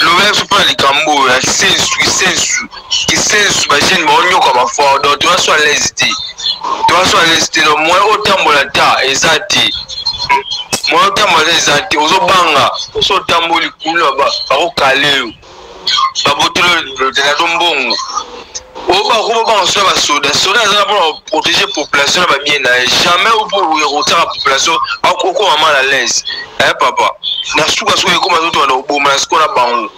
Loba biso mpona likambo oyo ya sensu kisensu kisensu bajeune baonyoka bafoire donc toza so à l'aise te, toza so à l'aise te. Donc moyen otambola ta eza te, moyen otambola ta eza te, ozobanga oso otamboli kuna bakokale yo babotolo to mbongo oyo bakoma banga soda basoda soda aza na mpona koprotéger population na babien na ye, jamais okotiaka population akokoma mal à l'aise, eh papa. Na suka soki ekoma soki tobanda koboma na sikoyo na bango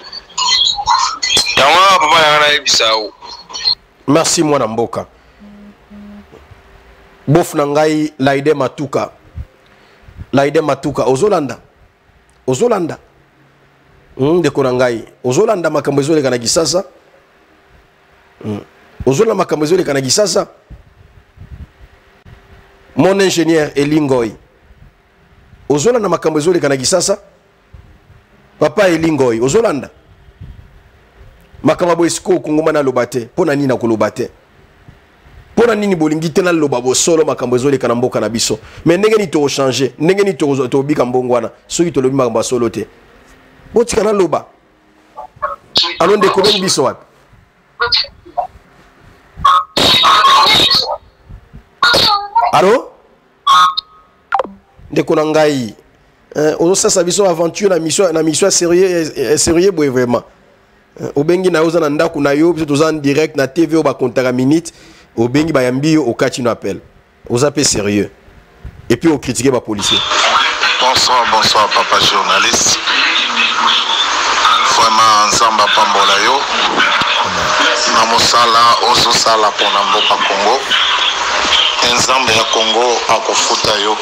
yango wana papa nanga nayebisa yo. Merci mwana mboka. Bof na ngai Laide Matuka. Laide Matuka ozolanda. Ozolanda. Ndeko na ngai ozolanda makambo ezoleka na Kisasa. Ozolanda makambo ezoleka na Kisasa. Mon ingénieur Elingoi. Ozolanda makambo ezoleka na Kisasa. Papa Elingoi ozolanda. Makambo boye sikoyo kongoma naloba te. Mpo na nini nakoloba te? Mpo na nini bolingi te naloba bosolo makambo ezoleka na mboka na biso? Mais ndenge nini tokochange? Ndenge nini tokobika mbongo wana soki tolobi makambo ya solo te? Botika naloba. Alo ndeko bengi biso wapi? Alo ndeko na ngai. Hein, ozosasa biso aventure na mission na mission sérieux eh, sérieux boye vraiment. Hein, obengi na yo oza na ndako na yo biso toza en direct na TV oyo bakontaka minute obengi bayambi yo okati no appel. Oza pe sérieux. Et puis ocritiquer ba policiers. Bonsoir, bonsoir papa journaliste. Vraiment Nzambe apambola yo na mosala ozosala mpona mboka Congo. Nzambe ya Congo akofuta yo.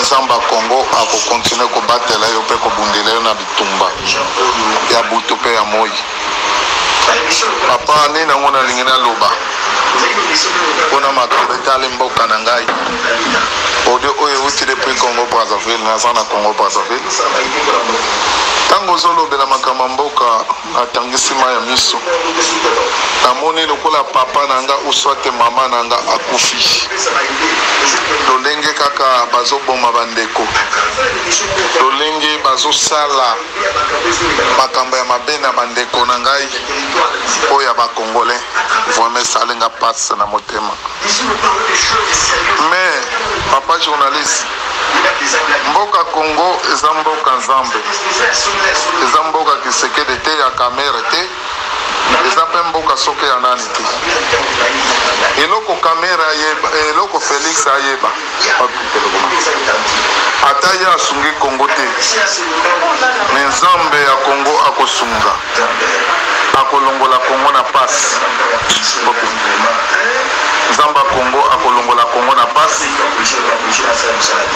Nzambe ya Congo akokontinue kobatela yo mpe kobundela yo na bitumba ya butu mpe ya moi. Papa, nini yango nalingi naloba mpo na makambo etali mboka na ngai? Audio oyo euti depuis Congo Brazzaville, naza na Congo Brazzaville. Ntango ozolobela makambo ya mboka, natangisi mai ya miso, namoni lokola papa na nga ou soit mama na nga akufi. Lolenge kaka bazoboma bandeko, lolenge bazosala makambo ya mabe na bandeko na ngai oyo ya ba congolais, vraiment esali nga pasi na motema. Mais papa journaliste, mboka Congo eza mboka Nzambe, eza mboka Kisekedi te, ya Kamere te, eza mpe mboka soki ya nani te. Eloko Kamere ayeba, eloko Felix ayeba, ata ye asungi Congo te, me Nzambe ya Congo akosunga, akolongola Congo na pasi. Nzambe ya Congo akolongola Congo na pasi,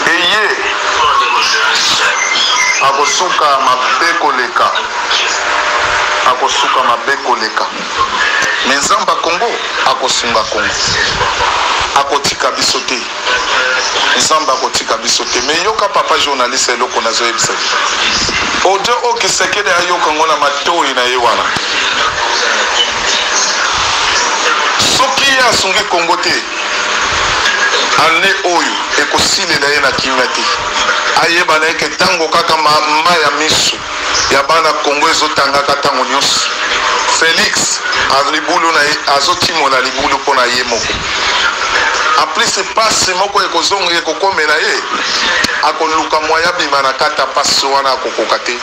eye akosuka mabe koleka, akosuka mabe koleka. Me Nzambe ya Congo akosunga Congo, akotika biso te. Nzambe akotika biso te. Me yoka papa journaliste, eloko nazoyebisa yo, audio oyo Kisekedi ayoka ngo na matoi na ye wana, soki ye asungi Congo te, ane oyo ekosilela ye na kimia te. Ayeba na ye ke ntango kaka ma ya miso ya bana Congo ezotangaka ntango nyonso, Felix libulu na ye azotimola libulu mpo na ye moko. En plus pasi moko ekozonga ekokomela ye, akoluka moyen abima na kati ya pasi wana, akokoka te.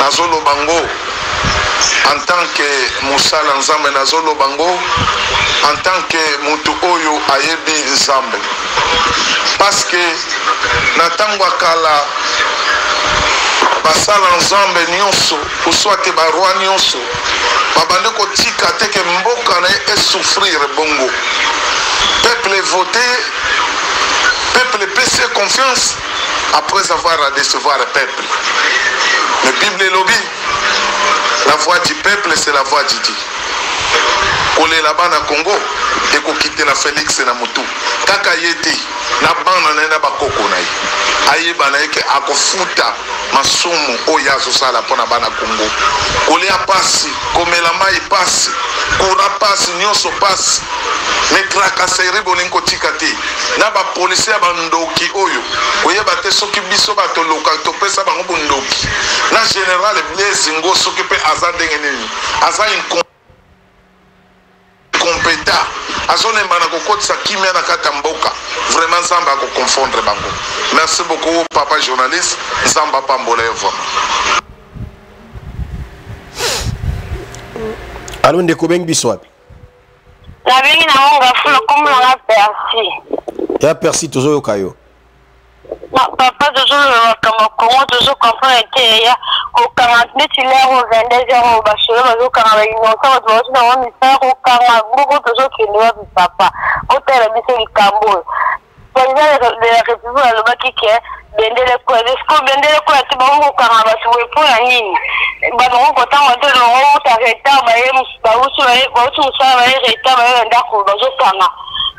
Nazoloba ngo en tant que mosala Nzambe, nazoloba ngo en tant que mutu oyo ayebi Nzambe, parce que na ntango ya kala basala Nzambe nyonso uswate ba roi nyonso babandi kotika te ke mboka na ye esouffrir. Bongo peuple vote, peuple epesi ye confiance après avoir à décevoir peuple. Mais Bible elobi, la voix du peuple c'est la voix du Dieu. Kolela bana Congo ekokitela Felix na mutu, kaka ye te, na bana na ye na bakoko na ye. Ayeba na ye ke akofuta masumu oyo azosala mpo na bana Congo. Kolia pasi, komela mai pasi, courant pasi, nyonso pasi. Mais tracasserie bolingi kotika te na ba policiers ya bandoki oyo koyeba te soki biso bato loka topesa bango bondoki na general Blaise Ngo soki mpe aza ndenge nini, aza incompétent, azolemba na kokotisa kimia na kati ya mboka. Vraiment Nzambe akoconfondre bango. Merci beaucoup papa journaliste, Nzambe apambola yo vraiment. Alo ndeko, bengi biso wapi? Nabengi na Monga Fula, kombo na nga Percy. Ya Percy, tozoyoka yo. Papa, tozoloba makambo ya Congo, tozocomprendre te. Ya kokanga neti lere oyo 22 heures oyo basolo bazokanga bainnocent, bato bauti nango misala kokanga bongo, tozokende wapi papa? Otala biso likambo oyo. Président de la République alobaki ke bendele kwea, siko bendele kwea te, bango kokanga bato boye mpo na nini? Bato bango kotanga te, bango uta retard, baye bauti mosala, baye retard, baye na ndako bazokanga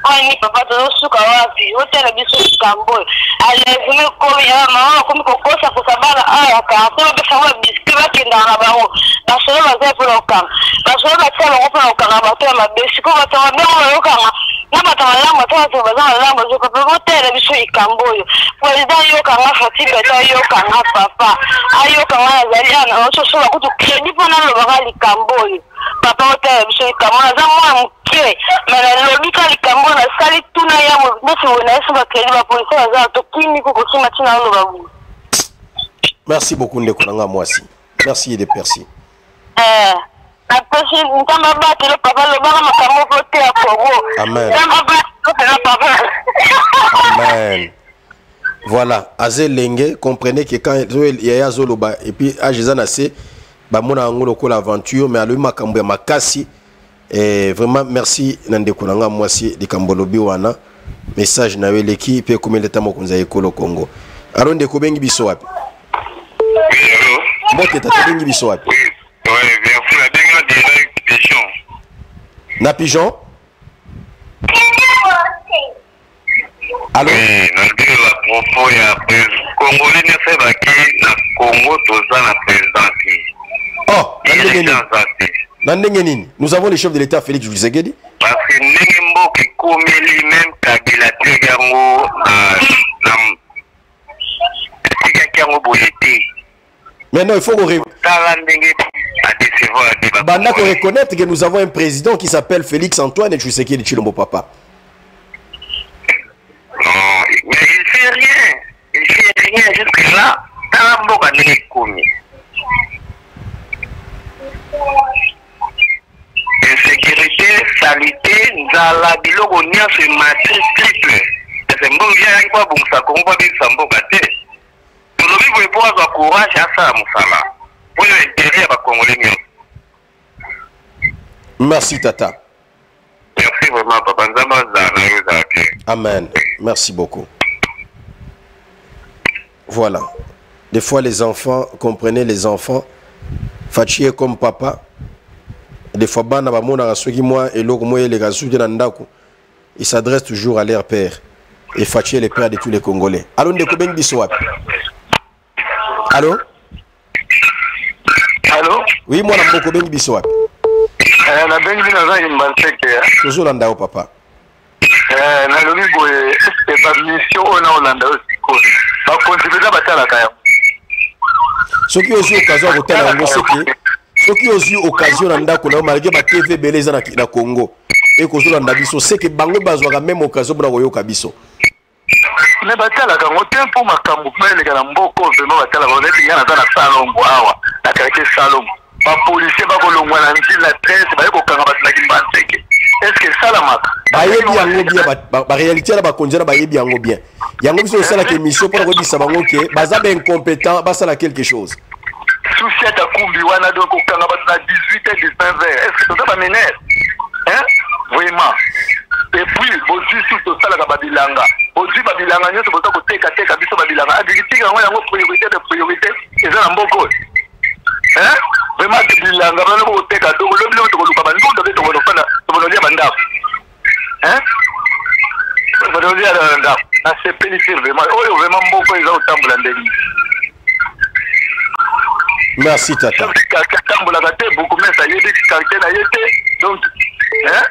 mpo nini papa? Tozosuka wapi? Otala biso likambo oyo. Enlèvement ekomi ya mama, bakomi kokosakosa bana awa ya quartier, bapesa bango babiscuit, bakendaka na bango. Basolo baza mpona kokanga basolo, batia bango mpona kokanga bato ya mabe. Sikoyo bato ya mabe yango bayokanga na bato ya malamu, ata bato baza malamu bazoka mpe. Botala biso likambo oyo. Président ayokanga, Fatshi Béton ayokanga, papa ayokanga. Nazali awa na ososola kutu crédit mpo nalobaka likambo oyo. Papa, otala biso likambo. Naza mwana moke, me nalobi ka likambo oyo nasali tuna ya neti boye. Nayesi bacrédit, bapolisier baza tokimi ko kokima ntina oloba boye. Merci beaucoup ndeko na nga mwasi. Merci de Percy. Eh, napesi Nzambe abatela papa, lobaka makambo mpo te ya Congo. Amen. Nzambe abatela papa. Amen. Voilà, aze lenge, comprenez que quand yaya azoloba et puis âge eza na se, bamona yango lokola aventure, mais alobi makambo ya makasi. Eh, vraiment merci na ndeko na nga mwasi likambo olobi wana, message na yo eleki mpe ekomeli ata mokonzi ya ekolo Congo. Alo ndeko, obengi biso wapi? Oui, allô. Mbote tata, obengi biso wapi? Oui, ouais, merci. Nabenga direct Pigeon. Na Pigeon? Allô? Oui, nalobi na propos ya Congolais nyonso ebaki na Congo toza na président te. Oh, na ndenge nini? Dirigeant aza te. Na ndenge nini? Nous avons le chef de l'État Félix Tshisekedi. Parce que ndenge mboka ekomeli, même Kabila te yango na atikaki yango boye te. Mais non, il faut qu'on Tala ndenge adécevoir te. Banda qu'on reconnaître que nous avons un président qui s'appelle Félix Antoine Tshisekedi Tshilombo papa. Non, mais il fait rien. Il fait rien jusque là. Tala mboka ndenge ekomi. Insécurité, salité, nzala, biloko nyonso emati triple. Ese mbongo ye ayaki mpo abongisa Kongo, mpo abebisa mboka te. Tolobi boye mpo azwa courage asala mosala mpo na intérêt ya bakongole nyonso. Merci tata. Merci vraiment papa, Nzambe azala na yo, ezala bien. Amen. Merci beaucoup. Voilà. Des fois les enfants, comprenez les enfants, Fatshi est comme papa. Des fois bana bamonaka soki mwa eloko moko eleka soki na ndako, il s'adresse toujours à leur père. Et Fatshi est le père de tous les Congolais. Allô ndeko, bengi biso wapi? Allô? Allô? Oui, mwana mboka, bengi biso wapi? Eh, nabengi bino, naza Kimbanseke. Tozolanda yo papa. Eh, nalobi boye, eske bamission oyo naolanda yo sikoyo, bakonzi mpenza batalaka yango? Soki ozwi occasion ya kotala yango, seke soki ozwi occasion na ndako na yo, malgré ba TV ebele eza na Congo ekozolanda biso, seke bango bazwaka même occasion mpona koyoka biso. Me batalaka yango te, mpo makambo mpe eleka na mboka oyo, vraiment batalaka yango. Neti ngai naza na Salongo awa, na quartier Salongo, bapolisier bakolongwa na nzila na 13, baye kokanga bato na Kimbanseke. Est ce que esalamaka? Bayebi yango bien, baréalité na bakonzi wana bayebi yango bien. Yango biso tosalaka émission mpona koyebisa bango ke baza baincompétent, basala quelque chose. Susi ata kumbi wana, donc kokanga bato na 18 h 19 heures, est ce que toza baminere, hein? Vraiment. Et puis bozwi su tosalaka babilanga, bozwi babilanga nyonso, boza kotekateka biso babilanga. Agriculture yango, yango priorité de priorité eza na mboka oyo, hein? Vraiment, bilanga bana bokoteka, donc lobi lobi tokoluka bandunda mpe tokonofanda, tokonolia bandako, hein? Tokonolia bandako. Nasepeli te vraiment, oyo vraiment mboka oyo eza kotambola ndenge Merci tata. Quartier atambolaka te, bourgmestre ayebi quartier na ye te. Donc, hein,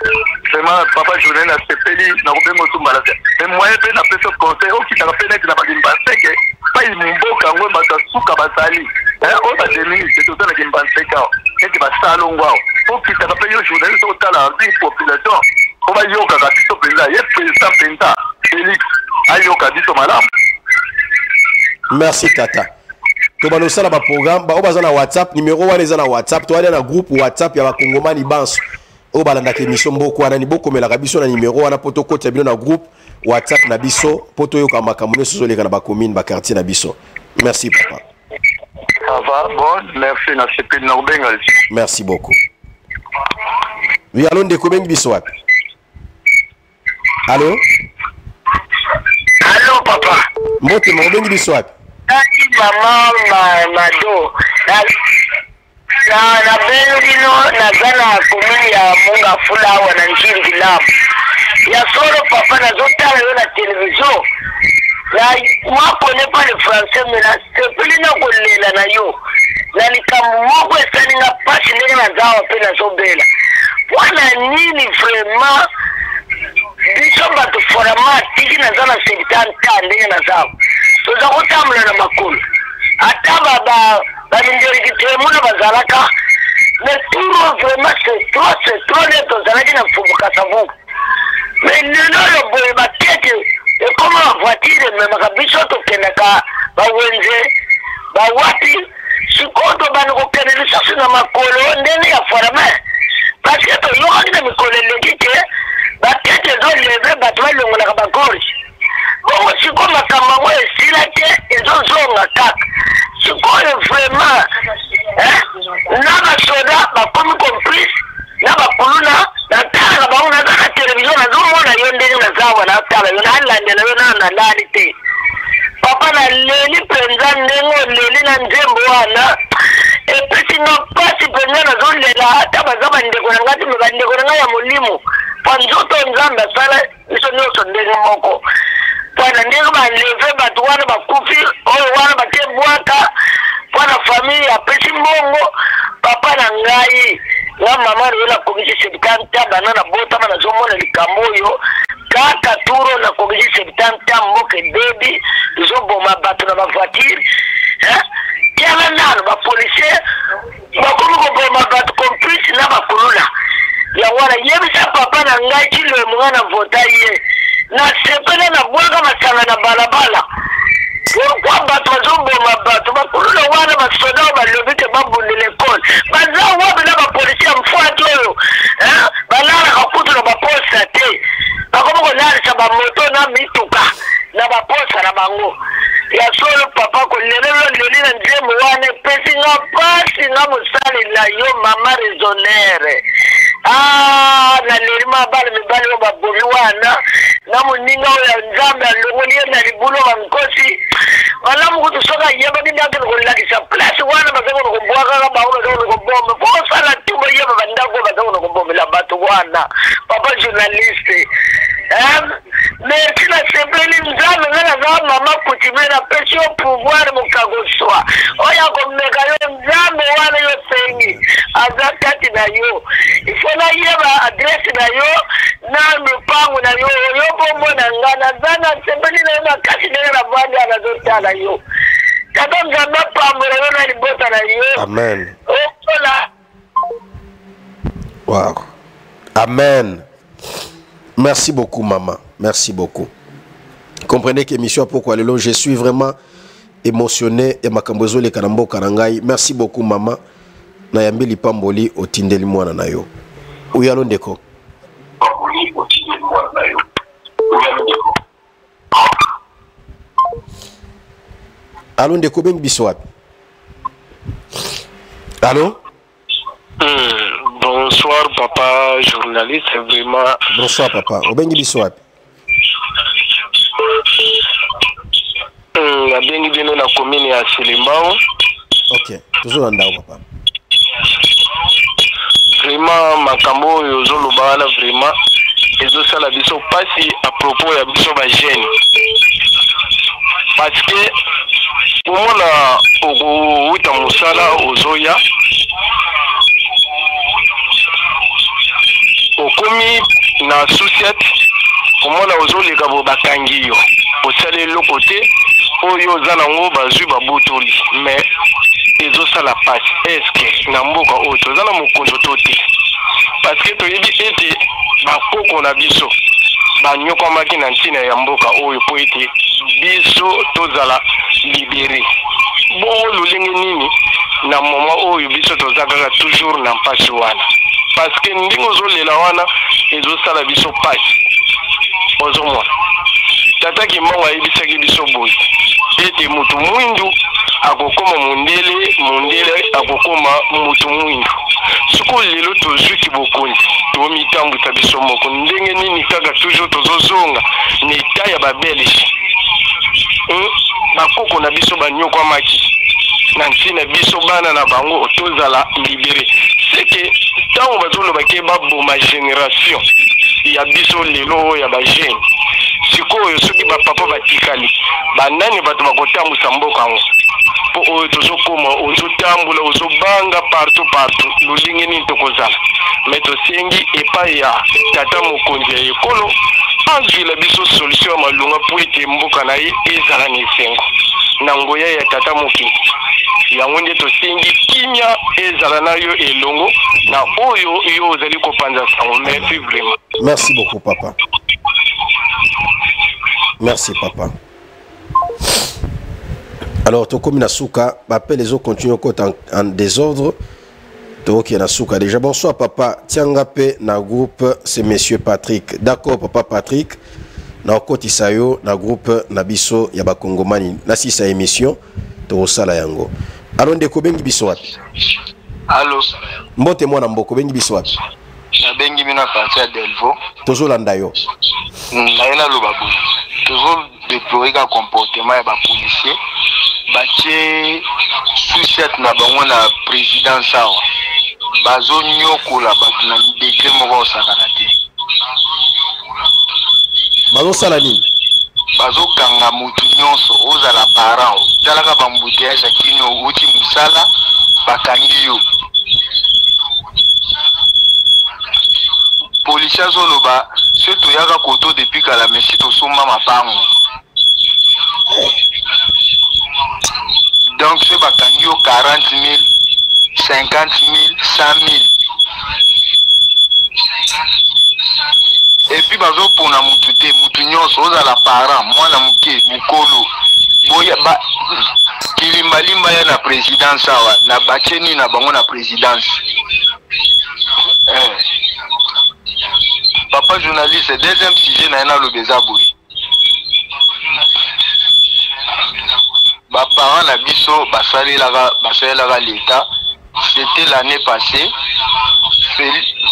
vraiment papa journée, nasepeli nakobenga otumbala te, mais moyen mpe napesa conseil, okitaka mpe neti na baKimbanseke pai mboka yango bato ya suka bazali, hein, oyo bademini te. Toza na Kimbanseke awa, neti basalongo awa, okitaka mpe yo journaliste, otala ndenge population po bayokaka biso mpenza. Ye président mpenza Félix ayoka biso malamu. Merci tata. Tobanda kosala baprogramme. Baoyo baza na WhatsApp, numero wana eza na WhatsApp. Toali na groupe WhatsApp ya bakongomani banso oyo balandaka émission mboka wana, ni bokomelaka biso na numero wana mpo tokotisa bino na groupe WhatsApp na biso, mpo toyoka makambo nyonso ezoleka na bacommune, baquartier na biso. Merci papa. Ça va, bon, merci, nasepeli, nakobenga lisusu. Merci beaucoup. Oui, allo ndeko, bengi biso wapi? Allo? Allo papa. Mbote moko, bengi biso wapi? Ngai mama Mado na nabengi bino, naza na commune ya Mongafula awa na Njili Vilamu. Ya solo papa, nazotala yo na televizio na moi connais pas le français, mais nasepeli na kolela na yo na likambo moko esali nga mpasi ndenge naza awa mpe nazobela. Mpona nini vraiment biso bato forama atiki naza na 70 ndenge naza awa, toza kotambola na makolo, ata baminderiki toyemona bazalaka, mais turo vraiment c'est trop, c'est trop. Nde tozalaki na Mfumu Kasavubu, mais lelo oyo boye bakete ekoma, bavoiture ememaka biso, tokendaka bawenze. Bawapi sikoyo tobanda kokende lisusu na makolo ndenge ya forme parce que toyokaki na mikolo eleki ke bakete ezoleve bato balongolaka bagorge bongo sikoyo makambo yango esila te ezozonga kaka sikoyo vraiment na basoda bakomi complice na bakuluna natalaka bango naza na televizio nazomona yo ndenge naza awa natala yo nalandela yo nano nalali te papa naleli mpenza ndenge oleli na nzembo wana epesi nga mpasi mpenza nazolela ata baza bandeko na ngai te me bandeko na ngai ya molimo mpo nzoto nzambe asala biso nyonso ndenge moko mpona ndenge baleve bato wana bakufi oyo wana bate bwaka mpo na famille apesi mbongo papa na ngai nga mama nayo nakokisi septanta bana nabotama nazomona likambo oyo kaka turo nakokisi septanta mboka ebebi ezoboma bato na bavoiture tiala nano bapolisier bakomi koboma bato complice na bakuluna yango wana yebisa papa na ngai cilemo ngai na vota ye nasepela nabwaka masanga na balabala pourkui bato bazoboma bato bakuluna wana basoda oyo balobi te babundela ekole baza wapi na bapolisi ya mfwati oyo balalaka kutu na baposta te bakomi kolalisa bamoto na mituka na baposa na bango ya solo papa kolelelo leli na nzembo wana epesi nga mpasi nga mosali na yo mama raisonnere ah, naleli ma bana mibali oyo babomi wana na moninga oyo ya nzambe alongoli ye na libulu bankosi malamu kutu soki ayebaki nde akende kolakisa place wana baza kona kobwakaka bango baza kona kobomba po osala tu boyeba bandako oyo baza kona kobomela bato wana papa journaliste merci nasepeli nzambe nga naza mama coutumier napesi yo pouvoir mokakoswa oyo akomeka yo nzambe wana yo osengi aza kati na yo ifo nayeba adrese na yo na lopango na yo oyo kombo na nga naza nasepeli na yo makasi ndenge navandi nazotala yo tata nzambe apambola yo na libota na yo amen okola Wow. Amen. Merci beaucoup, maman. Merci beaucoup. Comprenez que mission pourquoi lelo, je suis vraiment émotionné et makambo ezoleka na mboka na ngai. Merci beaucoup, maman. Nayambi lipamboli otindeli mwana na yo. Uyalo ndeko. Allô ndeko bengi biso wapi? Allô? Bonsoir papa journaliste vraiment. Bonsoir papa. Obengi biso wapi? Nabengi bino na commune ya Selembao. Ok, tozolanda yo papa. Vraiment makambo oyo ozoloba wana vraiment ezosala biso mpasi à propos ya biso ba jeune parce que komona okowuta mosala ozoya okomi na susiete komona ozoleka bo bakangi yo osali eloko te oyo oza nango bazwi babotoli mais ezosala mpasi eske na mboka oyo toza na mokonzo to te parce que toyebi ete bakoko na biso banyokwamaki na ntina ya mboka oyo mpo ete biso tozala libere bongo lolenge nini na moma oyo biso toza kaka toujours na mpasi wana parce que ndenge ozolela wana ezosala biso mpasi ozomona tata kimbangu ayebisaki biso boye ete moto mwindu akokoma mondele mondele akokoma moto mwindu sikoyo lelo tozwi kibokonzi tomitambwisa biso moko ndenge nini kaka toujours tozozonga na eta ya babelge bakoko na biso banyokwamaki na ntina biso bana na bango tozala libere seke ntango bazoloba ke baboma generation ya biso lelo oyo ya bajeune sikoyo soki bapapa batikali banani bato bakotambwisa mboka yango mpo oyo tozokoma ozotambola ozobanga partout partout lolenge nini tokozala me tosengi epai ya tata mokonzi ya ekolo azwila biso solution ya malonga mpo ete mboka na ye ezala na esengo na nguya ya tata mokili yango nde tosengi kimia ezala na yo elongo na oyo yo ozali kopanza sango merci vraiment merci beaucoup papa merci papa. Alors tokomi na suka, baappel ezocontinue okota en désordre. Tokoki na suka déjà. Bonsoir papa, tianga mpe na groupe, c'est monsieur Patrick. D'accord papa Patrick, nakokotisa yo na groupe na biso ya bakongomani. Nasisa émission tokosala yango. Alo ndeko, obengi biso wapi? Allo. Mbote mwana mboka, obengi biso wapi? Nabengi bino partir ya Delvo. Tozolanda yo. Naye naloba boye, tozodéplore ka comportement ya bapolicier batie sous-ciat na bango na présidence awa, bazonyokola bato na degré moko osakana te. Bazosala nini? Bazokanga motu nyonso, ozala parent, otalaka baembouteillage ya kino, outi mosala, bakangi yo. Policier azoloba so toyaka koto depuis kala, mesi tosomba mapango. Donc so bakangi yo 40 000, 50 000, 100 000, et puis bazopona mutu te, mutu nyonso, ozala parent, mwana moke, mokolo, boya ba kilimbalimba ya na présidence awa na batie nini na bango na présidence. Eh. Papa journaliste, deuxième sujet na ye naloba eza boye: baparent na biso basalelaka l'État. C'était l'année passée,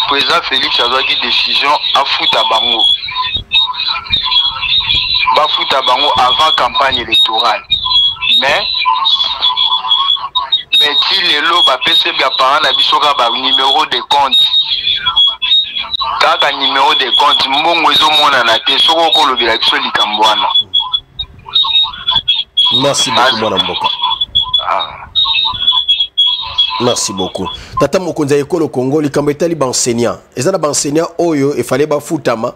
président Félix azwaki décision afuta bango, bafuta bango avant campagne électorale, mais ti lelo bapesi baparent na biso kaka banuméro de compte, kaka numéro de compte, mbongo ezomonana te. Soki okolobela biso likambo wana. Merci beaucoup mwana mboka. Ah. Merci beaucoup. Tata mokonzi ya ekolo Congo, likambo etali baenseignant, eza na baenseignant oyo efale bafutama,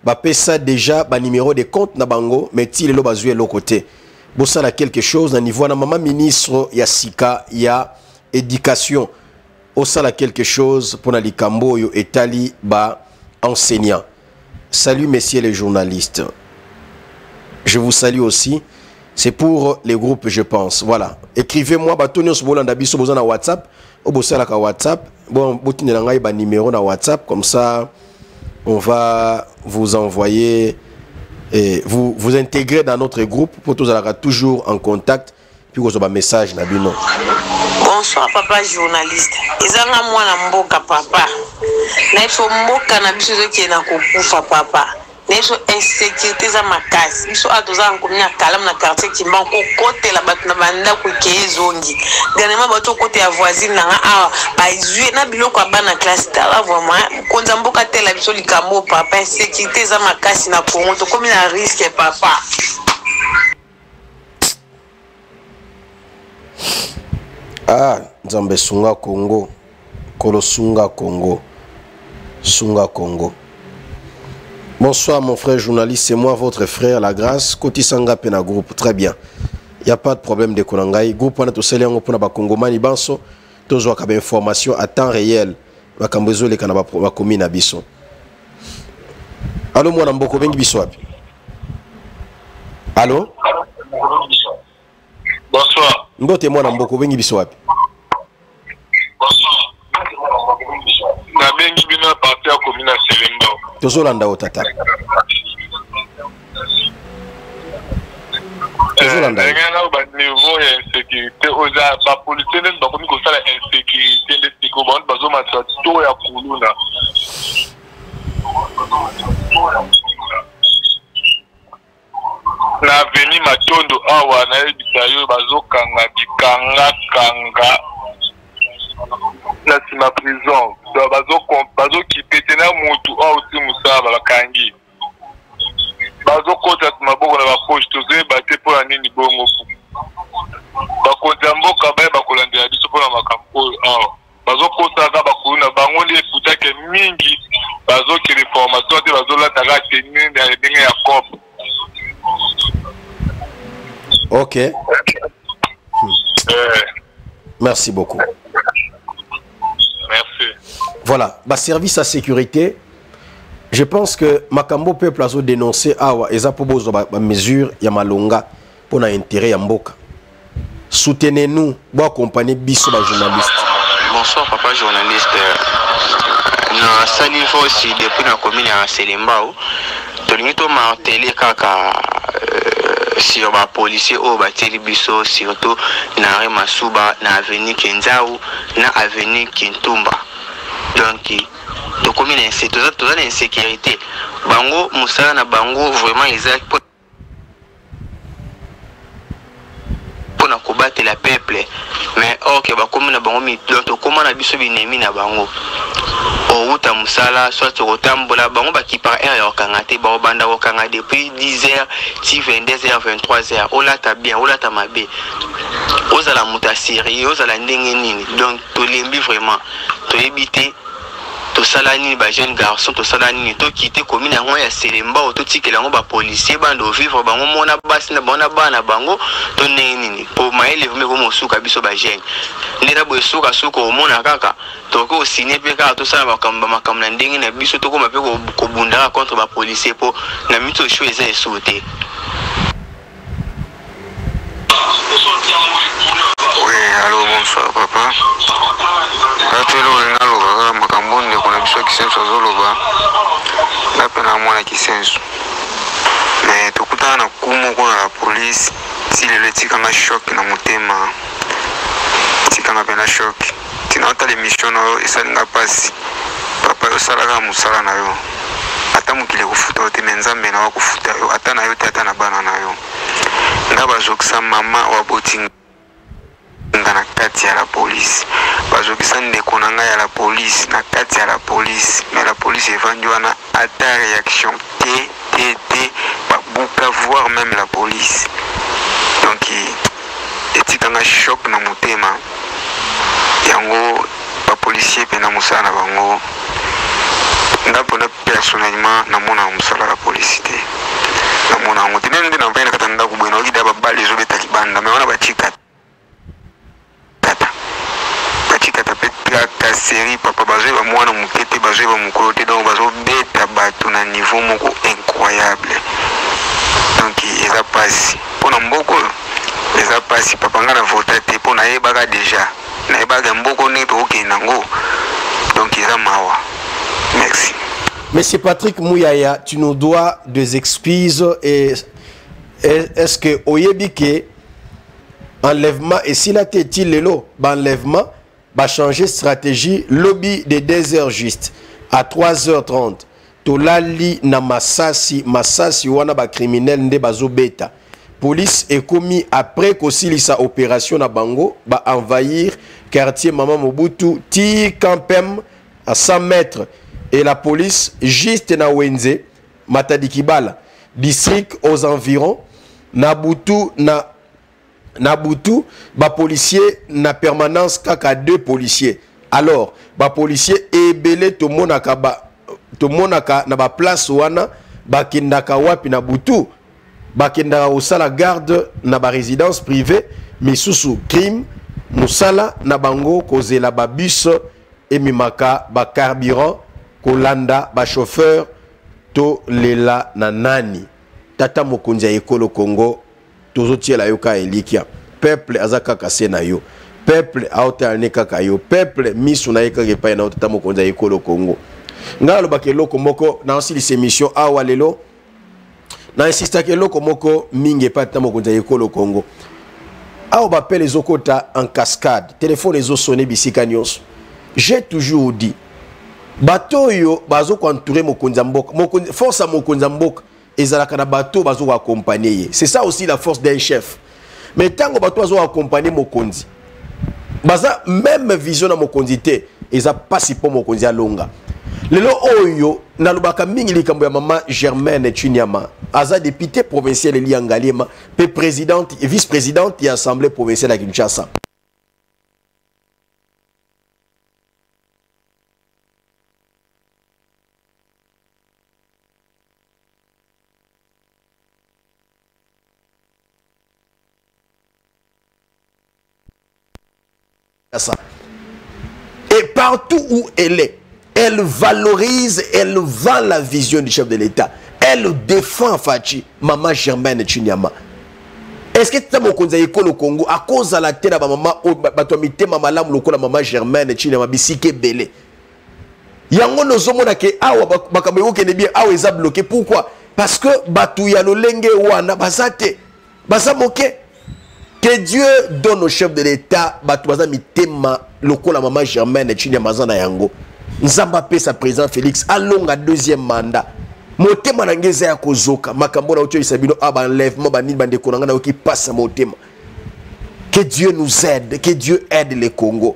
bapesa déjà banuméro de compte na bango, mais ti lelo bazwi eloko te. Bosala quelque chose na niveau na mama ministre ya sika ya éducation, osala quelque chose mpona likambo oyo etali baenseignant. Salut messieurs les journalistes, je vous salue aussi. C'est pour les groupes, je pense. Voilà, écrivez-moi. Bato nyonso bolanda biso, boza na WhatsApp, oyo bosalaka WhatsApp, bon, botindela ngai banuméro na WhatsApp, comme ça on va vous envoyer et vous vous intégrer dans notre groupe pour tozalaka toujours en contact, puis kozwa bamessage na bino. Bonsoir papa journaliste, ezanga mwana mboka. Papa na biso, mboka na biso ezokende na kokufa. Papa na biso, insécurité eza makasi. Biso awa toza na commune ya Kalamu, na quartier Kimbangu, kokotela bato na bandako eke ezongi. Dernièrement bato okotela voisine nanga awa, bazwi na biloko ya bana classe. Tala vraiment, mokonzi ya mboka tela biso likambo. Papa, insécurité eza makasi na Congo, tokomi na risque papa. Ah Nzambe, sunga Congo, kolo sunga Congo, sunga Congo. Bonsoir mon frère journaliste, c'est moi votre frère La Grâce. Kotisanga pe na groupe. Très bien, y a pas de problème de konangai. Groupe wana tosali yango mpona bakongomani banso, tozwaka bainformation à temps réel, makambo ezoleka na bakomi na biso. Alo mwana mboka, obengi biso wapi? Alo? Bonsoir. Mbote mwana mboka, obengi biso wapi? Nabengi bino à partir ya commune ya Selembao. Tozolanda yo tata, tozolanda yo. Ndenge na baniveau ya insécurité oyo eza, bapolicier ndenge bakomi kosala insécurité nde sikoyo bango bazomatisa to ya kuluna na avenue Matondo awa. Nayebisa yo, bazokanga bikangakanga na nsima prison, bazokipe te na mutu oyo auti mosala, bakangi, bazokota maboko na bapoche. Tozoyeba te mpo na nini bongo. Bakonzi ya mboka baye bakolandela biso mpona makambo oyo awa. Bazokosaka bakulu na bango nde efutake mingi, bazokende formation te, bazolataka tenue na ndenge ya cop. Ok. Merci beaucoup. Merci. Voilà, baservice ya sécurité, je pense que makambo peuple azodénonce awa eza mpo bozwa bamesure ya malonga mpo na intérêt ya mboka. Soutenez-nous, bo accompagner biso ba journaliste. Bonsoir papa journaliste. Na sali voice depuis na commune ya Selembao. Tolingi to marteler kaka euh, sur ba policiers oyo batieli biso surtout na arrêt Masuba na avenue Kenzau na avenue Kintumba. Donc tokomi na toza toza na insécurité. Bango mosala na bango vraiment eza pona kobatela peuple mais or ke bakomi na bango donc tokoma na biso binemi na bango owuta mosala soit okotambola bango bakipaka heure ya kokanga te bakobanda kokanga depuis 10 heures ti 22 heures 23 heures olata bien olata mabe ozala moto ya serie ozala ndenge nini donc tolembi vraiment toyebi te tosala nini ba jeune garçon tosala nini tokite commune yango ya selembao totikela yango bapolicier banda ovivre bango mona basi na bango na bana na bango to ndenge nini po mayele vraimen ekomi osuka biso bajeune nde na boye sukasuka omona kaka tokoki kosigne mpe kaka tosala makambo makambo na ndenge na biso tokoma mpe kobundaka contre bapolicier mpo na miso sho eza esuku te. Oui, allo, bonsoir papa. Nga mpe eloko elingi naloba kaka makambo oyo ndeko na biso ya Kisenso azoloba. Nga mpe na mwana Kisenso. Mais tokutana na coup moko na la police ti lelo etika nga choc na motema. Etika nga mpe na choc. Tina otala émission na yo esali nga mpasi. Papa yo sala kaka mosala na yo. Ata mokili ekofuta yo te mais Nzambe na yo akofuta yo ata na yo te ata na bana na yo. Nga bazokisa mama oyo aboti nga na kati ya la police, bazokisa ndeko na nga ya la police na kati ya la police, mais la police evandi wana ata reaction te te te, babuka voir meme la police. Donc etika nga choc na motema yango ba policiers pena mosala na bango nga pona personnellement namonaka mosala ya polisi te namona yango te meme nde navandi na kati ya ndako boye nayoki da babale ezobeta libanda me wana bachikata bachikata mpe tracasserie papa bazoyeba mwana moke te bazoyeba mokolo te donc bazobeta bato na niveau moko incroyable donc eza mpasi mpo na mboka oyo eza mpasi papa ngai na vota te mpo nayebaka deja nayebaka mboka ndenge tokokende nango donc eza mawa merci. Monsieur Patrick Mouyaya, tu nous dois des excuses et est-ce que oyebi ke enlèvement esila te ti lelo ba enlèvement ba changer stratégie lobi de 2 heures juste à 3h30 tolali na masasi masasi wana ba criminel nde bazobeta police ekomi après kosilisa opération na bango ba envahir quartier mama Mobutu ti campem à 100 mètres et la police juste na wenze Matadi Kibala district aux environs na butu na na butu ba policiers na permanence kaka deux policiers alors ba policiers ebele tomonaka ba tomonaka na ba place wana bakendaka wapi na butu bakendaka kosala garde na ba résidence privée misusu crime mosala na bango kozela ba bus ememaka ba carburant kolanda ba chauffeur tolela na nani tata mokonzi ya ekolo Congo tozotiela yo kaka elikya peuple aza kaka se na yo peuple aotala ne kaka yo peuple miso na ye kaka epai na yo tata mokonzi ya ekolo Congo ngai alobaka eloko moko naosilisa émission awa lelo na insistaka eloko moko mingi epai tata mokonzi ya ekolo Congo awa bapele ezokota en cascade telefone ezosone bisika nyonso j'ai toujours dit bato oyo bazokoentoure mokonzi ya mboka force ya mokonzi ya mboka ezalaka na bato bazo koaccompagne ye c'est ça aussi la force d'un chef mais ntango bato bazo koaccompagne mokonzi baza même vision na mokonzi te eza mpasi mpo mokonzi alonga lelo oyo nalobaka mingi likambo ya mama germaine chinyama aza député provincial elia ngaliema mpe présidente vice présidente ya assemblée provinciale ya kinshasa. Ça. Et partout où elle est, elle valorise, elle vend la vision du chef de l'État. Elle défend Fatshi, Maman Germaine Chinyama. Est-ce que tata mokonzi ya ekolo Congo akozala te na bamama oyo bato ya mitema malamu lokola mama Germaine Chinyama bisika ebele? Yango nozomona ke awa makambo ekokende bien, awa eza bloqué. Pourquoi? Parce que bato ya lolenge wana baza te, baza moke. Que Dieu donne au chef de l'État bato baza mitema lokola mama Germaine Chinyama aza na yango. Nzambe apesa président Félix alonga deuxième mandat. Motema na ngai eza ya kozoka makambo na otoyisa bino a baenlèvement banini bandeko na ngai nayoki mpasi ya motema. Que Dieu nous aide, que Dieu aide le Congo.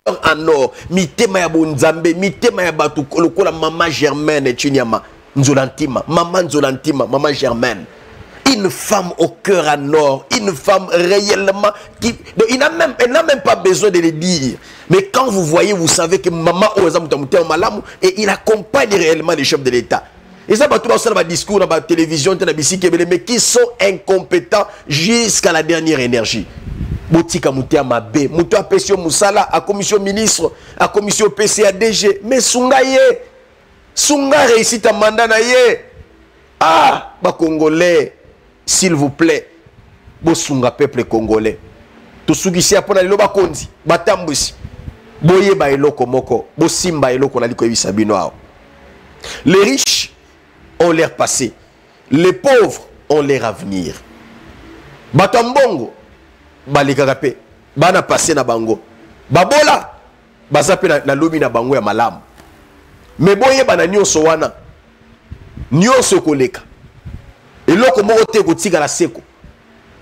En or, mitema ya bonzambe, mitema ya bato lokola mama Germaine Chinyama Nzola Ntima, mama Nzola Ntima, mama Germaine. Une femme au cœur en or, une femme réellement qui, donc, il n'a même, elle n'a même pas besoin de le dire. Mais quand vous voyez, vous savez que maman Oza Mutamute Malamu et il accompagne réellement les chefs de l'État. Et ça, tout le monde discours dans la télévision, dans la bicycle, mais qui sont incompétents jusqu'à la dernière énergie. Botika mutea mabe, muto apesi yo musala, a commission ministre, a commission PCADG, mais sunga ye, sunga réussite à mandat na ye. Ah, ba Congolais, s'il vous plaît, bosunga peuple congolais. Tosukisi apona lelo bakonzi, batambusi. Boyeba eloko moko, bosimba eloko na likoyebisa bino awa. Les riches ont leur passé, les pauvres ont leur avenir. Bato ya mbongo balekaka pe bana passé na bango, babola baza pe na lobi na bango ya malamu. Mais boyeba na nyonso wana, nyonso ekoleka, eloko moko te ekotikala seko,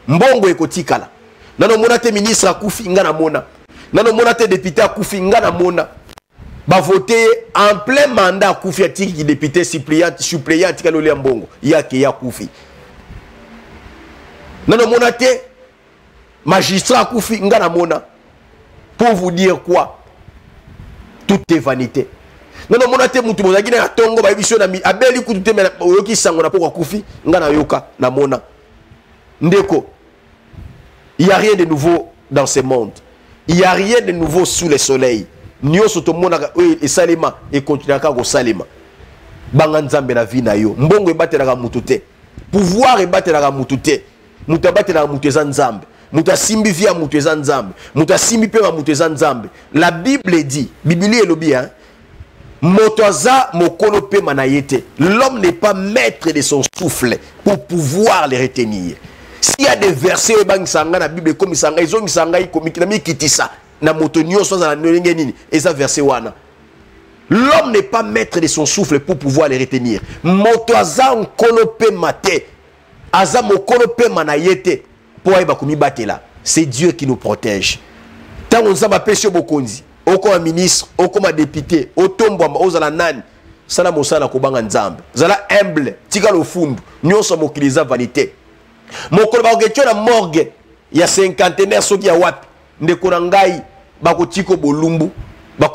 mbongo ekotikala. Nano mona te ministre akufi, nga na mona. Nano mona te député akufi, nga na mona. Ba voté en plein mandat akufi, atiki ki député suppléant, suppléant atikali olia mbongo, ye ake ye akufi. Nano mona te magistrat akufi, nga na mona. Pour vous dire quoi? Tout est vanité. Nano mona te mutu bozalaki na tongo bayebi so na mi, abeli kutu te, mais oyoki sango na poko akufi, nga na yoka na mona. Ndeko, il y a rien de nouveau dans ce monde. Il y a rien de nouveau sous le soleil. Nyonso tomonaka oyo esalema ekontinuaka kosalema. Banga Nzambe na vie na yo. Mbongo ebatelaka mutu te. Pouvoir ebatelaka mutu te. Mutu abatelaka mutu eza Nzambe. Mutu asimbi vie ya mutu eza Nzambe. Mutu asimbi pe ba mutu eza Nzambe. La Bible dit, Biblia elobi, hein, moto aza mokolo pema na ye te. L'homme n'est pas maître de son souffle pour pouvoir le retenir. S'il y a des versets ebangisa nga na Bible ekomisa nga, ezongisa ngai, komiki na mikitisa na moto nyonso azala na ndenge nini, eza verset wana. L'homme n'est pas maître de son souffle pour pouvoir le retenir. Moto aza nkolo pema te, aza mokolo pema na ye te po ayeba komibatela. C'est Dieu qui nous protège. Tango Nzambe apesi yo bokonzi, okoma ministre, okoma député, otombwama, ozala nani, sala mosala kobanga Nzambe. Zala humble, tika lofundu, nyonso mokili eza vanité. Mokolo bakoketio na morgue ya cinquantenaire soki ya wapi, ndeko na ngai, bakotiko bolumbu,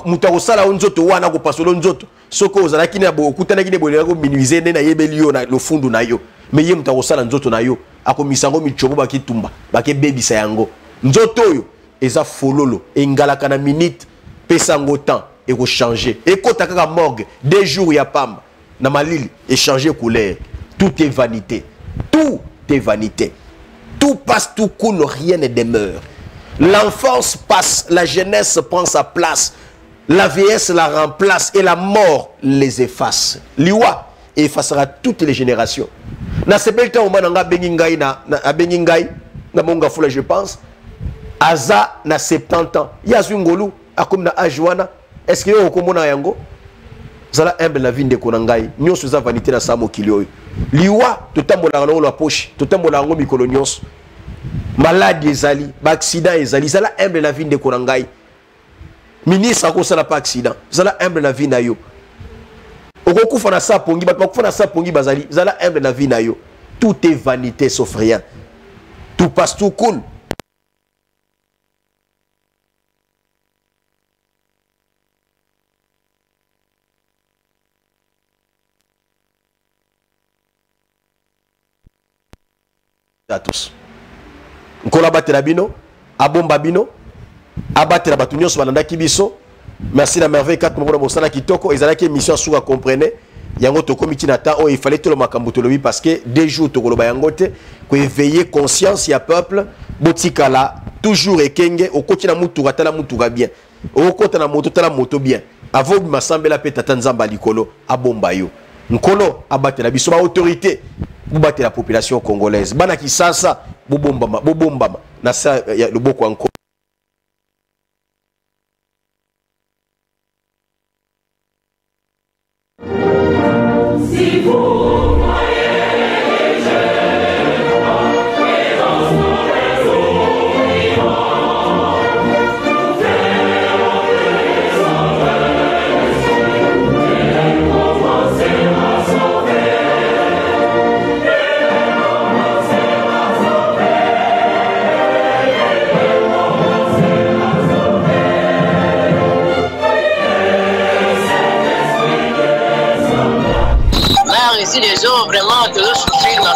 moto akosala yo nzoto wana, akopasola yo nzoto. Soki ozalaki na bo, okutanaki ne bolingaki kominimize nde nayebeli yo na lofundu na yo, me ye moto akosala nzoto na yo, akomisa yango micobo, bakitumba, bakebebisa yango. Nzoto oyo eza fololo, engalaka na minute, pesa yango temps, ekochange. Ekota kaka morgue, 2 jours ya pamba, na malili, echanger couleur. Tout est vanité. Tout est vanité. Tout passe, tout coule, rien ne demeure. L'enfance passe, la jeunesse prend sa place. La vieillesse la remplace et la mort les efface. Liwa effacera toutes les générations. Na sepeli ntango mwana nga abengi ngai na, na, abengi ngai na Monga Fula, je pense, aza na 70 ans. Ye azwi ngolu, akomi na âge wana. Est-ce que yo okomona yango? Zala humble na vie ndeko na ngai. Nyonso eza vanité na sa mokili oyo. Liwa totambolaka nango na poche, totambolaka yango mikolo nyonso. Maladie ezali, ba accident ezali. Zala humble na vie ndeko na ngai. Ministre akosala pa accident. Zala humble na vie na yo. Okokufa na sa pongi, bato bakufa na sa pongi bazali. Zala humble na vie na yo. Tout est vanité sauf rien. Tout passe, tout coule. À tous. Nkolo abatela bino, abomba bino, abatela bato nyonso balandaki biso. Merci na Merveille 4 mpona mosala kitoko. Ezalaki émission suka, comprenez yango. Tokomi ntina temps oyo il fallait toloba makambo tolobi, parce que 2 jours tokoloba yango te, koéveiller conscience ya peuple. Botikala toujours ekenge. Okoti na mutuka, tala mutuka bien. Okota na moto, tala moto bien. Avant obima, sambela mpe Tata Nzambe ya likolo abomba yo. Nkolo abatela biso. Baautorité, bobatela population congolaise. Bana Kisasa, bobombama, bobombama na sa ya loboko ya Nkolo. Si vous croyez, je crois, et dans son raison vivant, nous verrons descendre le ciel, et commencer à sauver, et commencer à sauver, et commencer à sauver. Et cet esprit descendra. Mare, ici les gens vraiment tozosouffrir.